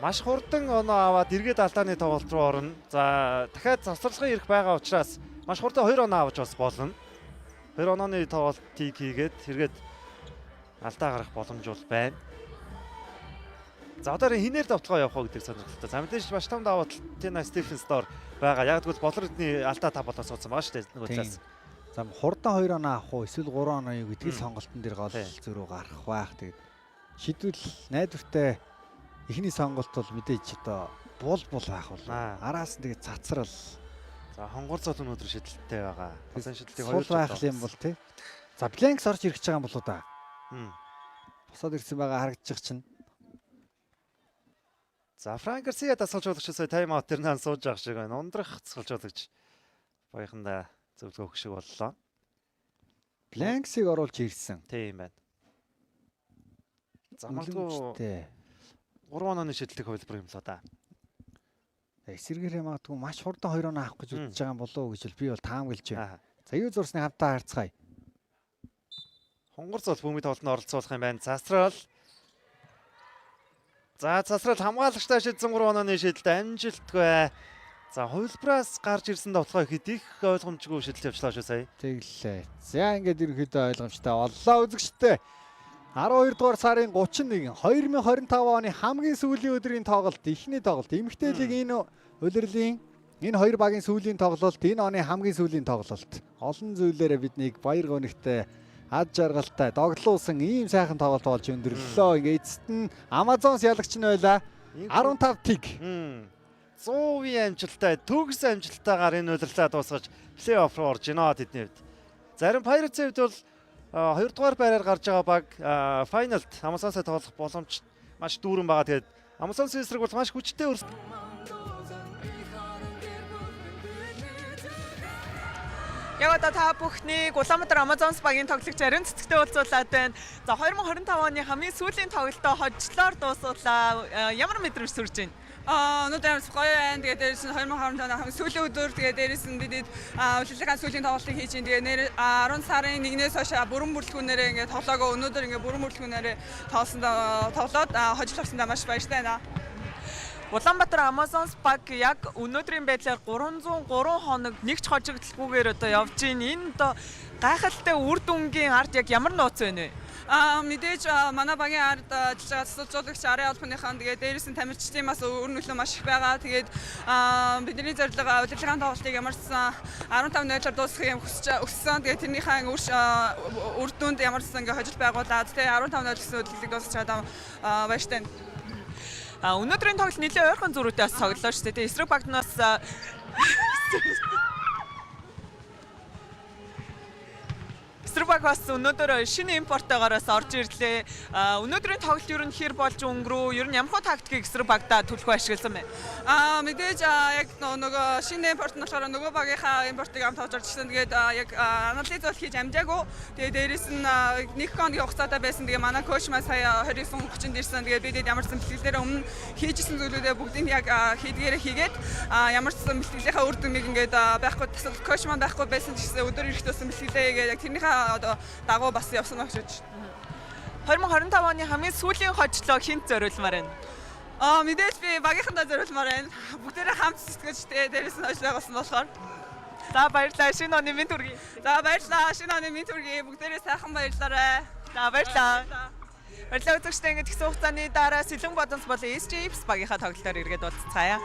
Маш хурдан оноо аваад эргээд алдааны тоглолт руу орно. За дахиад завсарлагын эрх байгаа учраас маш хурдан 2 оноо авч бас болно. 2 онооны тоглолтыг хийгээд эргээд алдаа гарах боломж бол байна. За одоо хинээр довтлогоо явах уу гэдэг сонирхолтой. За мэдээж маш том давуу тал Тина Стефенс доор байгаа. Яг тэгвэл Болор Эрдэнэ алдаа 5 болоо суудсан байгаа шүү дээ нөгөө талаас. За хурдан 2 оноо авах уу эсвэл 3 оноо юу гэдгийг сонголтон дээр гол зөрүү гарах байх. Тэгээд шийдвэл найдвартай эхний сонголт бол мэдээж одоо бул бул байх бол. Араас нь тэгээд цацрал. За хонгор зол өнөөдөр шидэлттэй байгаа. Хасан шидэлтийг хоёр байх юм бол тий. За Бланкс орж ирэх гэж байгаа юм болоо да. Босоод ирсэн байгаа харагдчих чинь. За Фран Гарсиа дасгалжуулагч сая тайм аут дээр наан сууж байгаа шиг байна. Ундрах дасгалжуулагч баяхандаа зөвлөгөө өгөх шиг боллоо. Бланксыг оруулж ирсэн. Тийм байна. За магадгүй 3 онооны шийдлэх хувилбар юм лоо да. Эсэргээрээ магадгүй маш хурдан 2 оноо авах гэж үзэж байгаа юм болов уу гэж би бол таамаглаж байна. За юу зурсныг хамтаа харцгаая. Хонгор зол бөмбөг тоглолтод оролцуулах юм байна. Засрал. За засрал хамгаалагчтай шидсэн 3 онооны шийдэлд амжилтгүй. За хувилбараас гарч ирсэн довтлогоо ихэд их ойлгомжгүй шийдэл явууллаа шүү сая. Тэглээ. За ингээд ерөнхийдөө ойлгомжтой боллоо үзэгчтэй. 12 дугаар сарын 31 2025 оны хамгийн сүүлийн өдрийн тоглолт, эхний тоглолт. Эмэгтэй лиг энэ улирлын энэ хоёр багийн сүүлийн тоглолт, энэ оны хамгийн сүүлийн тоглолт. Олон зүйлээрээ биднийг баяр гонигтай, ад жаргалтай доглуулсан ийм сайхан тоглолт болж өндөрлөө. Ингээ эцэст нь Amazon-с ялагч нь байлаа. 15 тиг. 100% амжилттай, төгс амжилттайгаар энэ улирлаа дуусгаж плей-офф руу орж гинэ тэдний хувьд. Зарим Pirates-ийн хувьд бол 2 дугаар байраар гарч байгаа баг финалд Amazon-саа тоглох боломж маш дүүрэн байгаа. Тэгээд Amazon-сын эсрэг бол маш хүчтэй өрсөлдөөн. Яг одоо та бүхнийг Улаанбаатар Amazons багийн тоглогч Ариун цэцэгтэй уулзуулаад байна. За 2025 оны хамгийн сүүлийн тоглолтоо хожлоор дуусуулаа. Ямар мэдрэмж төрж байна? Өнөөдөр амар гоё байна. Тэгээд дээрээс нь 2025 оны хамгийн сүүлийн өдөр, тэгээд дээрээс нь бид улирлынхаа сүүлийн тоглолтыг хийж байна. Тэгээд нэр 10 сарын 1-ээс хойш бүрэн бүрэлдэхүүнээрээ ингээд тоглоогоо, өнөөдөр ингээд бүрэн бүрэлдэхүүнээрээ тоглосон, тоглоод хожил авсандаа маш баяртай байна. Улаанбаатар Amazons баг яг өнөөдрийн байдлаар 303 хоног нэг ч хожигдлгүйгээр одоо явж байна. Энэ одоо гайхалтай үр дүнгийн ард яг ямар нууц байна вэ? Мэдээж манай багийн ард ажиллаж байгаа тусалжуулагч арын албаныхан, тэгээд дээрээс нь тамирчдын бас өр нөлөө маш их байгаа. Тэгээд бидний зорилго улирлын тоглолтыг ямар ч сан 15-0-оор дуусгах юм хүсэж өссөн. Тэгээд тэрнийхээ үр дүнд ямар ч сан ингээ хожил байгуулад, тэгээд 15-0 гэсэн хөдөлгөлийг дуусгах чадаа баяртай. Өнөөдрийн тоглолт нэлээд ойрхон зөрүүтэй бас тоглолоо шүү дээ. Эсрэг багтнаас Эсрэг баг бас өнөөдөр шинэ импорттойгоороос орж ирлээ. Өнөөдрийн тоглолт ер нь хэр болж өнгөрөв? Ер нь ямар тактикийг эсрэг багтаа түлхүү ашигласан бэ? Мэдээж яг нөгөө шинэ импорт нь болохоор нөгөө багийнхаа импортыг амт авч орж ирсэн. Тэгээд яг анализ бол хийж амжаагүй. Тэгээд дээрээс нь нэг хоногийн хугацаатай байсан. Тэгээд манай коуч маань сая 29 30-нд ирсэн. Тэгээд бид ямар ч бэлтгэлээр өмнө хийжсэн зүйлүүдээ бүгдийг яг хийдгээрээ хийгээд, ямар ч бэлтгэлийнхаа үр дүнгийг ингээд байхгүй тасал коуч маань байхгүй байсан ч гэсэн өдөр ирэх тусам бэлтгэлээ хийгээд яг тэрнийхээ одоо дагуу бас явсан баг шүү. 2025 оны хамгийн сүүлийн хожлоо хинт зориулмаар байна? Мэдээж би багийнхандаа зориулмаар байна. Бүгдээрээ хамт сэтгэж, тэгээ дээрээс нь хожлоо болсон болохоор. За, баярлалаа. Шинэ оны мэнд хүргэе. За, баярлалаа. Шинэ оны мэнд хүргэе. Бүгдээрээ сайхан баярлаарай. За, баярлалаа. Баярлалаа үзэгчдээ, ингээд тэгсэн хугацааны дараа Сэлэн Бодонс болон SJFs багийнхаа тоглолтоор эргээд уулзцаая.